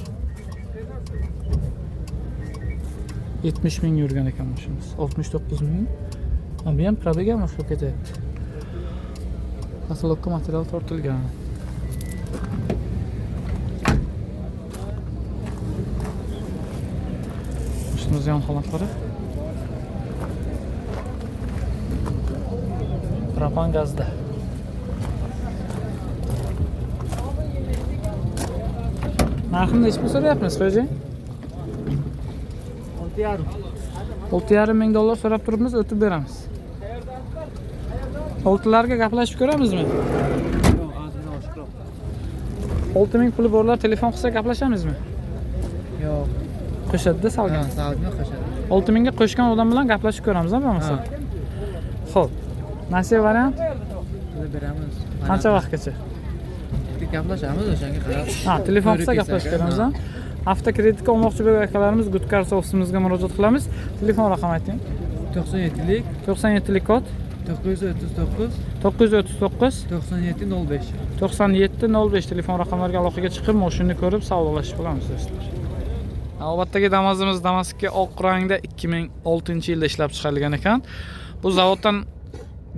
70 ming yurgan ekan mashinamiz. 69 ming. Ha, bu ham probega ham o'xshab ketyapti. Katalogga material tortilgan. Mashinamiz yon holatlari. Propan gazda. Narxini necha pul so'rayapmiz, xo'jayin?
6.5.
6.5 ming dollar so'rab turibmiz, o'tib beramiz. Oltilarga gaplashib ko'ramizmi?
Yo'q, ozgina oshiqroq.
6 ming puli borlar telefon qilsa gaplashamizmi?
Yo'q.
Qo'shadida salgina.
Salgina qo'shadi.
6 mingga qo'shgan odam bilan gaplashib ko'ramiz, bo'lmasa. Xo'p. Nasiya variant
Qilib beramiz.
qancha vaqtgacha?
Gaplashamiz o'shanga qarab.
Ha, telefon qilsa
Ko'rib
gaplashib
kelsak,
ko'ramiz.
ha.
Avtokreditga olmoqchi bo'lgan akalarimiz Goodcars ofisimizga murojaat qilamiz. Telefon raqami ayting.
97lik
97lik kod
939
939
97 05.
97 05 telefon raqamlariga aloqaga chiqib, mashinani ko'rib savdolashib olamiz do'stlar. Navbatdagi Damazimiz Damas'ga oq rangda 2006-yilda ishlab chiqarilgan ekan. Bu zavoddan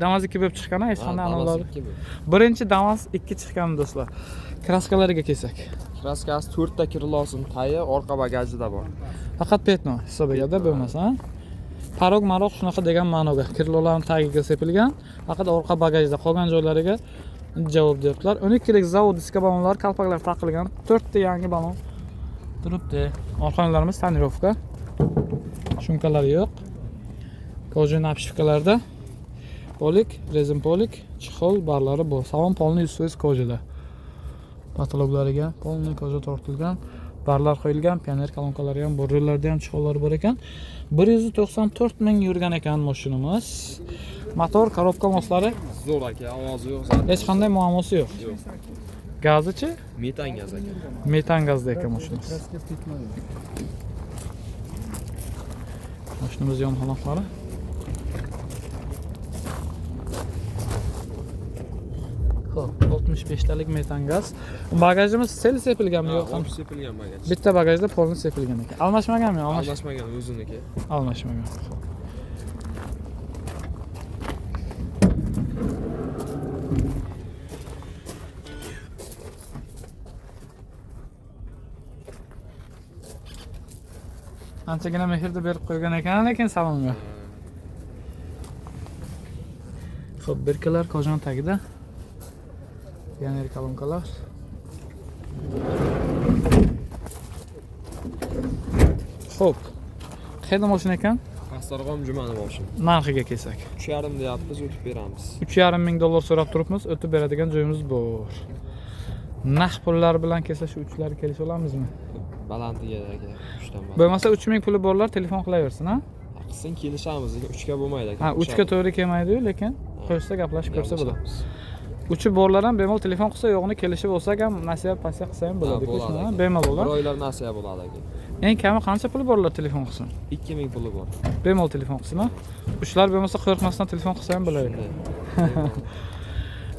Damas 2 bo'lib chiqqan, hech qanday
Damas
anavlar.
2 bu.
Birinchi Damas 2 chiqqan do'stlar. Kraskalariga kelsak.
Kraskasi 4 ta krilosini tayi orqa bagajida bor.
Faqat petno hisobigada bo'lmasa, ha? Parog maroq shunaqa degan ma'noga. Kirlolarning tagiga sepilgan, faqat orqa bagajda qolgan joylariga javob deyaptilar. 12lik zavod diska balonlar, kalpaklar taqilgan. 4 ta yangi balon turibdi. Orqalarimiz tonirovka. Shumkalari yo'q. Kojin обшивkalarda polik, rezin polik, chexol barlari bor. Salon polni 100% kojada. Patologlariga polni koja tortilgan, barlar qo'yilgan, pioner kolonkalari ham bor, rullarda ham chexollar bor ekan. 194 ming yurgan ekan mashinamiz. Motor, korobka moslari
Zo'r aka, ovozi yo'q zaten.
hech qanday muammosi yo'q.
Yo'q.
Gazichi?
Metan gaz aka.
Metan gazda ekan mashinamiz. Mashinamiz yon holatlari. Xo'p, 65 talik metan gaz. Bagajimiz sel sepilganmi yo'q?
Yo'q, sepilgan bagaj.
Bitta bagajda polni sepilgan ekan. Almashmaganmi?
Almashmagan o'ziniki.
Almashmagan. Xo'p. Anchagina mehrni berib qo'ygan ekan, lekin salonga. Xo'p, birkalar kojon tagida. Pioner kolonkalar. Xo'p. Qayerda mashina ekan?
Pastdarg'om Jumani mashina.
Narxiga kelsak.
3,5 deyapmiz, o'tib beramiz.
3,5 ming dollar so'rab turibmiz, o'tib beradigan joyimiz bor. Naqd pullar bilan kelsa shu uchlar kelisha olamizmi?
Balandiga aka, 3 dan baland.
Bo'lmasa 3000 puli borlar telefon qilaversin, ha?
Qilsin kelishamiz, lekin 3 ga bo'lmaydi aka.
Ha, 3 ga to'g'ri kelmaydi-yu, lekin qo'shsa gaplashib ko'rsa bo'ladi. Uchi borlar ham bemalol telefon qilsa, yo'g'ini kelishib olsak ham nasiya pasiya qilsa ham bo'ladi.
Bo'ladi.
Bemalol.
Bir oylar nasiya bo'ladi aka.
Eng kami qancha puli borlar telefon qilsin?
2000 puli bor.
Bemalol telefon qilsin, ha? Uchlar bo'lmasa qo'rqmasdan telefon qilsa ham bo'ladi.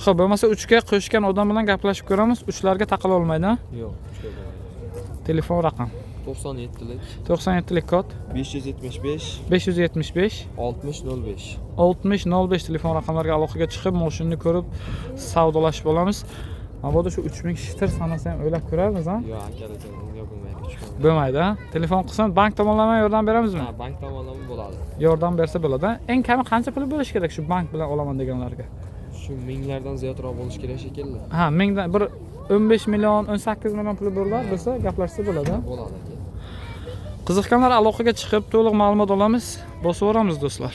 Xo'p, bo'lmasa 3 ga qo'shgan odam bilan gaplashib ko'ramiz. Uchlarga taqala olmaydi, ha?
Yo'q, 3 ga bo'lmaydi.
Telefon raqam
97lik
97lik kod
575
575
60 05
60 05 telefon raqamlariga aloqaga chiqib, mashinani ko'rib savdolashib olamiz. Mabodo shu 3000 shitir sanasa ham o'ylab ko'rarmiz, ha?
Yo'q, aka, lekin unga bo'lmaydi.
Bo'lmaydi, ha? Telefon qilsin, bank tomonlama yordam beramizmi?
Ha, bank tomonlama bo'ladi.
Yordam bersa bo'ladi. Eng kami qancha puli bo'lishi kerak shu bank bilan olaman deganlarga?
Shu minglardan ziyodroq bo'lishi kerak shekilli.
Ha, mingdan bir 15 million, 18 million puli borlar bo'lsa, gaplashsa bo'ladi.
Bo'ladi aka.
Qiziqqanlar aloqaga chiqib, to'liq ma'lumot olamiz, bosib yuboramiz do'stlar.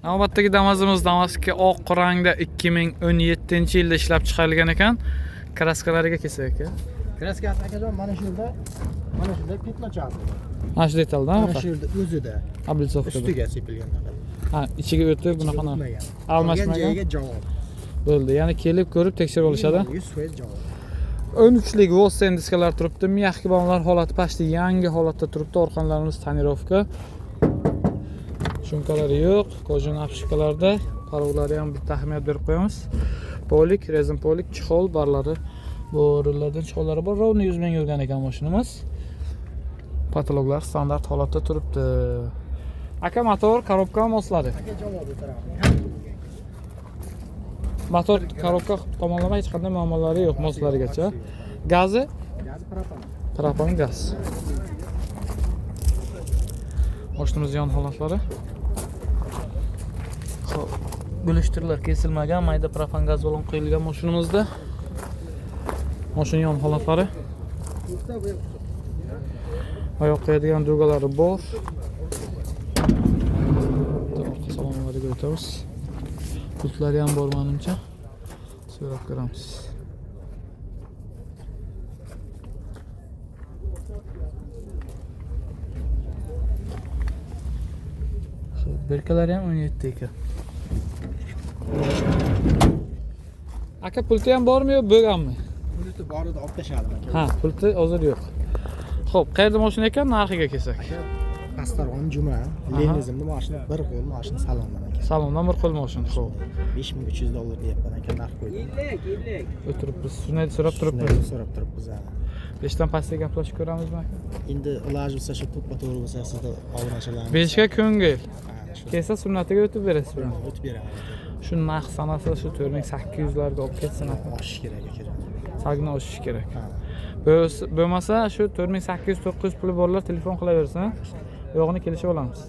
Navbatdagi Damazimiz Damaski oq rangda 2017-yilda ishlab chiqarilgan ekan. Kraskalariga kelsak aka.
Kraskasi akajon mana shu yerda, mana shu yerda petlochasi.
Mana shu detalda,
Mana shu yerda o'zida
Oblitsovkada.
ustiga sepilgan.
Ha, ichiga o'tib bunaqa almashmagan.
Joyiga javob.
Bo'ldi. Ya'ni kelib ko'rib tekshirib olishadi.
100% javob.
13lik Vossen diskalar turibdi. Mягкий balonlar holati pastda yangi holatda turibdi. Orqanlarimiz tonirovka. Shumkalari yo'q, kojun apshikalarda parovlari ham bitta ahamiyat berib qo'yamiz. Polik, rezin polik, chexol barlari, bo'rilardan chexollari bor. Ровно 100 ming yurgan ekan mashinamiz. Patologlar standart holatda turibdi. Aka, motor, korobka moslari.
Aka javob o'tiradi.
Motor, korobka tomonlama hech qanday muammolari yo'q moslarigacha. Gazi?
Gazi propan.
Propan gaz. Mashinamiz yon holatlari. Xo'p, bo'lishtirlar kesilmagan, mayda propan gaz bilan qo'yilgan mashinamizda. Mashina yon holatlari. Oyoq qo'yadigan dugalari bor. Orqa salonlariga o'tamiz. Pultlari ham bor menimcha. So'rab ko'ramiz. Berkalari ham 17 ekan. Aka, pulti ham bormi yo bo'lganmi?
Pulti bor edi, olib tashladim aka.
Ha, pulti hozir yo'q. Xo'p, qayerda mashina ekan, narxiga kelsak.
Pastdarg'om Juma, Leninizmni mashina, bir qo'l mashina salondan aka.
Salondan bir qo'l mashina, xo'p.
5300 dollar deyapman aka, narx qo'ydim.
O'tiribmiz, shunday so'rab turibmiz.
Shunday so'rab turibmiz.
5 dan pastga gaplashib ko'ramizmi aka?
Endi iloji bo'lsa shu to'ppa to'g'ri bo'lsa sizda obunachilarimiz.
5 ga ko'ngil.
Ha, shu
Kelsa sunnatiga o'tib berasiz bilan.
o'tib beramiz.
Shu narx sanasa shu 4800 larga olib ketsin aka.
Oshish kerak aka.
Salgina oshishi kerak.
Ha.
Bo'lmasa shu 4800-900 puli borlar telefon qilaversin. Yo'g'ini kelishib olamiz.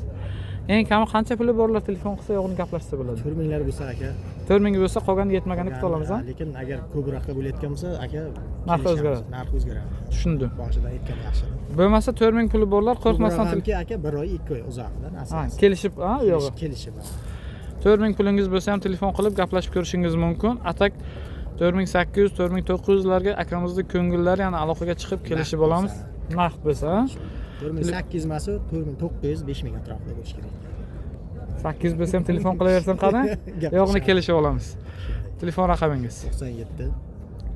Eng kami qancha puli borlar telefon qilsa yo'g'ini gaplashsa bo'ladi.
4000 lar bo'lsa aka.
4000 bo'lsa qolgani yetmaganini kutib olamiz, ha?
Lekin agar ko'proqqa bo'layotgan bo'lsa aka,
Narxi o'zgaradi.
Narx o'zgaradi.
Tushundim.
Boshidan aytgan yaxshi.
Bo'lmasa 4000 puli borlar qo'rqmasdan
Hamki aka 1 oy, 2 oy uzoqda
Ha,
nasib.
kelishib, ha, yo'g'i.
Kelishib.
4000 pulingiz bo'lsa ham telefon qilib gaplashib ko'rishingiz mumkin. Atak 4800, 4900 larga akamizni ko'ngillari, ya'ni aloqaga chiqib kelishib olamiz. Naqd bo'lsa, ha?
4800 emas, 4900, 5000 atrofida bo'lishi kerak.
800 bo'lsa ham telefon qilaversin qani. Yo'qni kelishib olamiz. Telefon raqamingiz?
97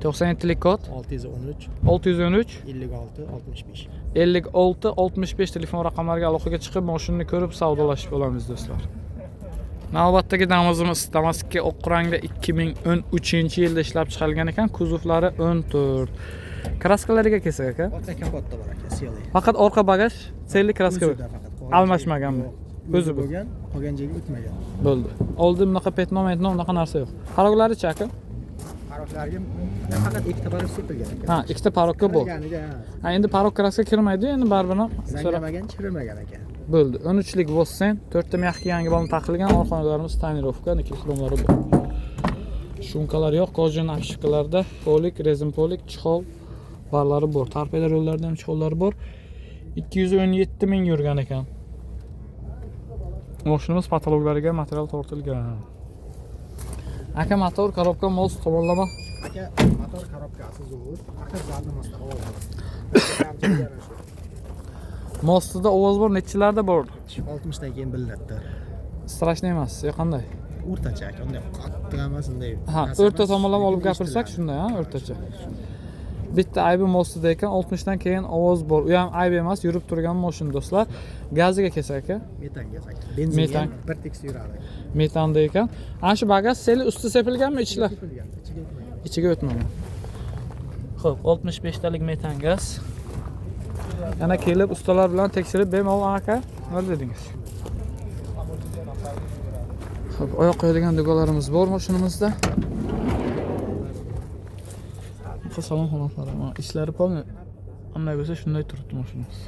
97lik kod
613
613
56 65.
56 65 telefon raqamlariga aloqaga chiqib, mashinani ko'rib savdolashib olamiz do'stlar. Navbatdagi Damazimiz Damas 2 oq rangda 2013-yilda ishlab chiqarilgan ekan, kuzovlari 14. Kraskalariga kelsak aka,
Orqa kapotda bor aka, seli.
Faqat orqa bagaj selli kraska
O'zida faqat. Qolgan
Almashmaganmi?
joyi- Yo'q,
O'zi
o'zi bo'lgan, qolgan joyga o'tmagan.
Bo'ldi. Oldin bunaqa petno, metno unaqa narsa yo'q. Paroglarichi aka?
Paroklarga faqat ikkita parok sepilgan aka.
Ha, ikkita parokka bu.
Qirilganiga, ha.
Ha, endi parok kraska kirmaydi, endi baribir ham so'rab
Zangamagan, chirimagan aka.
bo'ldi. 13lik Vossen, 4 ta mягкий yangi balon taqilgan, orqa oynlarimiz tonirovka, nikel xromlari bor. Shumkalar yo'q, kojin обшивкаlarda polik, rezin polik, chexol barlari bor. Torpeda rollarda ham chexollar bor. 217 ming yurgan ekan. Mashinamiz patologlariga material tortilgan. Aka, motor, korobka, most tomonlama.
Aka, motor korobkasi zo'r, faqat zadni mostda ovoz bor. Kamchiligi ana shu.
Mostida ovoz bor, nechilarda bor?
60 dan keyin bilinadi.
Strashni emas, yo qanday?
O'rtacha aka, unday qattiq emas, unday.
Ha,
past
o'rta
emas,
tomonlama olib
lekin
gapirsak
eshitiladi.
shunday, ha, o'rtacha. Bitta aybi mostida ekan, 60 dan keyin ovoz bor. U ham ayb emas, yurib turgan mashina do'stlar. Gaziga kelsak aka,
Metan gaz aka. Benzin
Metan.
ham bir tekis yuradi.
Metanda ekan. Ana shu bagaj seli usti sepilganmi ichlar?
Sepilgan, ichiga o'tmagan.
Ichiga o'tmagan. Xo'p, 65 talik metan gaz. Yana kelib ustalar bilan tekshirib bemalol aka, nima dedingiz? Xo'p, oyoq qo'yadigan dugolarimiz bor mashinamizda. Bu salon holatlari, mana ishlari polni qanday bo'lsa shunday turibdi mashinamiz.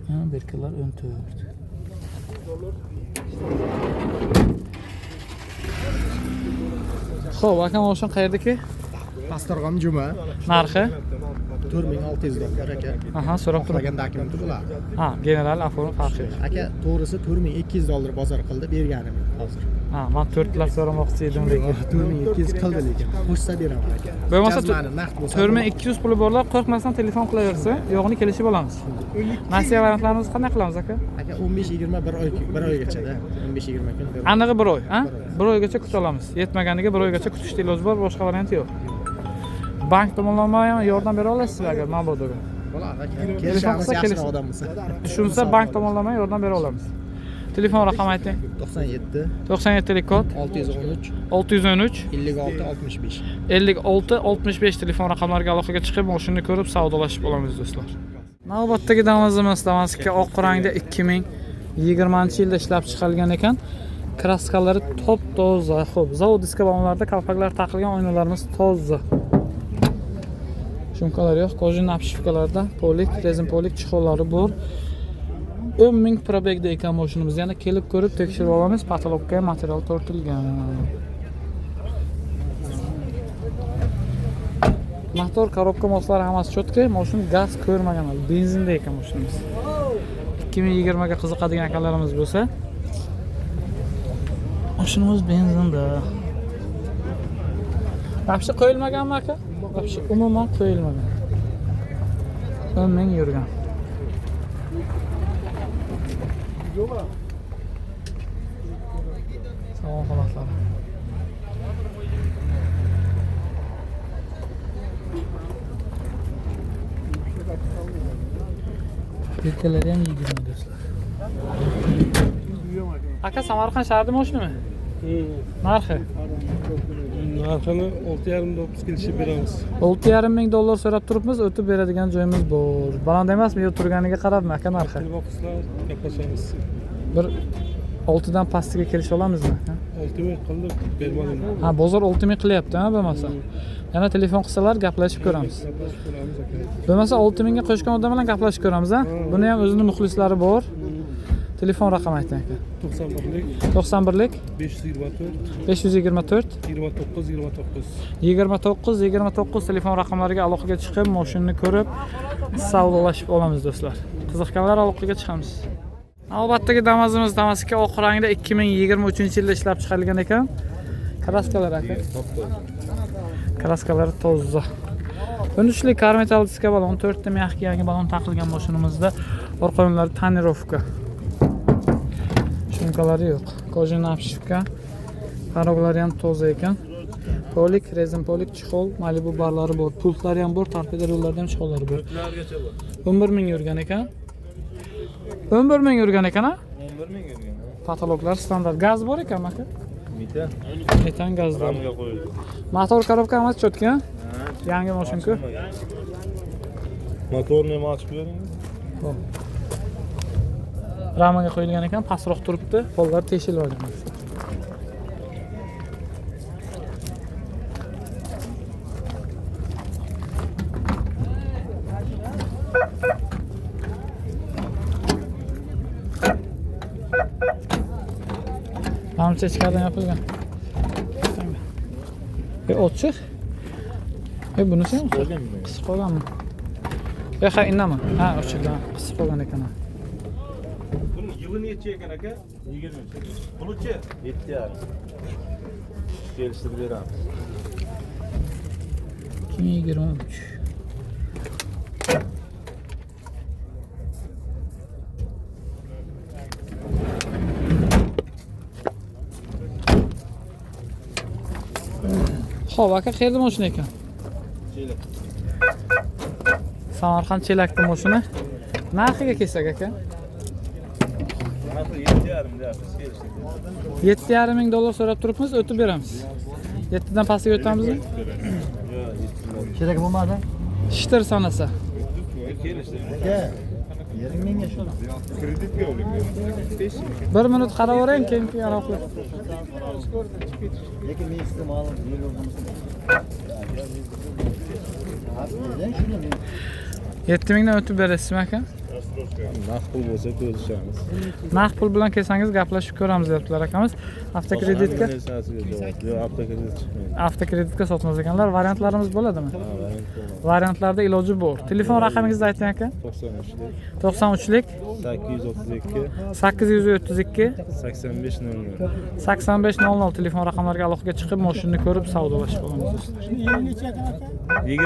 Ha, berkalar 14. Xo'p, aka, mashina qayerdaki?
Pastdarg'om Juma
Narxi?
4600 dollar aka.
Aha, so'rab turib.
Xohlagan dokumenti bo'ladi.
Ha, general оформ farqi yo'q.
Aka, to'g'risi 4200 dollar bozor qildi, berganim yo'q hozir.
Ha, men 4 lab so'ramoqchi edim lekin.
4200 qildi lekin. Qo'shsa beraman aka.
Bo'lmasa
Jazmani naqd bo'lsa.
4200 puli borlar, qo'rqmasdan telefon qilaversa, yo'g'ini kelishib olamiz. Nasiya variantlarimizni qanday qilamiz aka?
Aka 15-20 bir oy, bir oygacha-da. 15-20 kun. Bir oy.
Anig'i bir oy, ha? Bir oygacha kuta olamiz. Yetmaganiga bir oygacha kutishni iloji bor, boshqa varianti yo'q. Bank tomonlama ham yordam bera olasizlar agar mabodo.
Bo'ladi aka.
Telefon
Kelishamiz,
qilsa
yaxshiroq
kelishsin.
odam bo'lsa.
Tushunsa bank tomonlama yordam bera olamiz. Telefon raqami ayting.
97
97 lik kod
613
613
56 65.
56 65 telefon raqamlariga aloqaga chiqib, mashinani ko'rib savdolashib olamiz do'stlar. Navbatdagi Damazimiz Damas 2 oq rangda 2020-yilda ishlab chiqarilgan ekan. Kraskalari top toza. Xo'p, zavod diska balonlarida kalpaklar taqilgan, oynalarimiz toza. Shumkalar yo'q, kojin обшивкаlarda polik, rezin polik chexollari bor. 10 ming probegda ekan mashinamiz. Yana kelib ko'rib tekshirib olamiz. Patologga material tortilgan. Motor, korobka, moslar hammasi cho'tka. Mashina gaz ko'rmagan hali, benzinda ekan mashinamiz. 2020 ga qiziqadigan akalarimiz bo'lsa, mashinamiz benzinda. Вообще qo'yilmaganmi aka? Вообще umuman qo'yilmagan. 10 ming yurgan. Salon holatlari. Plitkalari ham 20 do'stlar. Aka, Samarqand shahrida mashinami? Narxi?
Narxini 6,5 dollar kelishib beramiz.
6,5 ming dollar so'rab turibmiz, o'tib beradigan joyimiz bor. Baland emasmi yo turganiga qarabmi aka narxi?
Boqislar gaplashamiz.
Bir 6 dan pastiga kelisha olamizmi? Ha?
6 ming qildik, bermadim.
Ha, bozor 6 ming qilyapti, ha, bo'lmasa. Yana telefon qilsalar gaplashib ko'ramiz.
Gaplashib ko'ramiz aka.
Bo'lmasa 6 mingga qo'shgan odam bilan gaplashib ko'ramiz, ha? Buni ham o'zini muxlislari bor. Telefon raqami ayting aka.
91lik
91lik
524
524
29 29.
29 29 telefon raqamlariga aloqaga chiqib, mashinani ko'rib savdolashib olamiz do'stlar. Qiziqqanlar aloqaga chiqamiz. Navbatdagi Damazimiz Damas 2 oq rangda 2023-yilda ishlab chiqarilgan ekan. Kraskalar aka. Kraskalari toza. 13lik karmetal diska balon, 4 ta mягкий yangi balon taqilgan mashinamizda. Orqa yonlari tonirovka. Shumkalari yo'q. Kojina обшивка. Paroglari ham toza ekan. Polik, rezin polik, chexol, Malibu barlari bor. Pultlari ham bor, torpeda rullarda ham chexollari bor. 11 000 yurgan ekan. 11 000 yurgan ekan, ha?
11 000 yurgan.
Patologlar standart. Gaz bor ekan aka?
Metan.
Metan gaz bor.
Ramga qo'yildi.
Motor korobka hammasi cho'tka. Yangi mashina-ku.
Motorni ham ochib bering.
Ramaga qo'yilgan ekan, pastroq turibdi, pollar teshilib olgan. Manimcha ichkaridan yopilgan. Ochiq. Bunisi ham qisib qolganmi? Ha, indami? Ha, ochilgan, qisib qolgan ekan.
Buni yili necha ekan aka? 23. Puluchi 7,5. Kelishtirib beramiz.
2023. Xo'p, aka, qayerda mashina ekan?
Chelak.
Samarqand Chelakda mashina. Narxiga kelsak aka?
Narxi 7,5 deyapmiz, kelishtirib.
7,5 ming dollar so'rab turibmiz, o'tib beramiz. 7 dan pastga o'tamizmi?
Yo'q, 7
Kerak bo'lmadi.
Shtir sanasa.
Kelishtirib.
Aka, bering menga shuni.
Kreditga oling. 5 yil.
Bir minut qarab yuboring, keyin anaqa qilib.
Lekin men sizni ma'lum yo'l. Shuni men
7 mingdan o'tib berasizmi aka?
Naqd pul bo'lsa ko'rishamiz.
Naqd pul bilan kelsangiz gaplashib ko'ramiz deyaptilar akamiz. Avtokreditga
Yo'q, avtokredit chiqmaydi.
Avtokreditga sotmas ekanlar. Variantlarimiz bo'ladimi?
Ha, variant bo'ladi.
Variantlarda iloji bor. Telefon raqamingizni ayting aka.
93lik
93lik
832
832
85 00.
85 00 telefon raqamlariga aloqaga chiqib, mashinani ko'rib savdolashib olamiz do'stlar.
Yigirma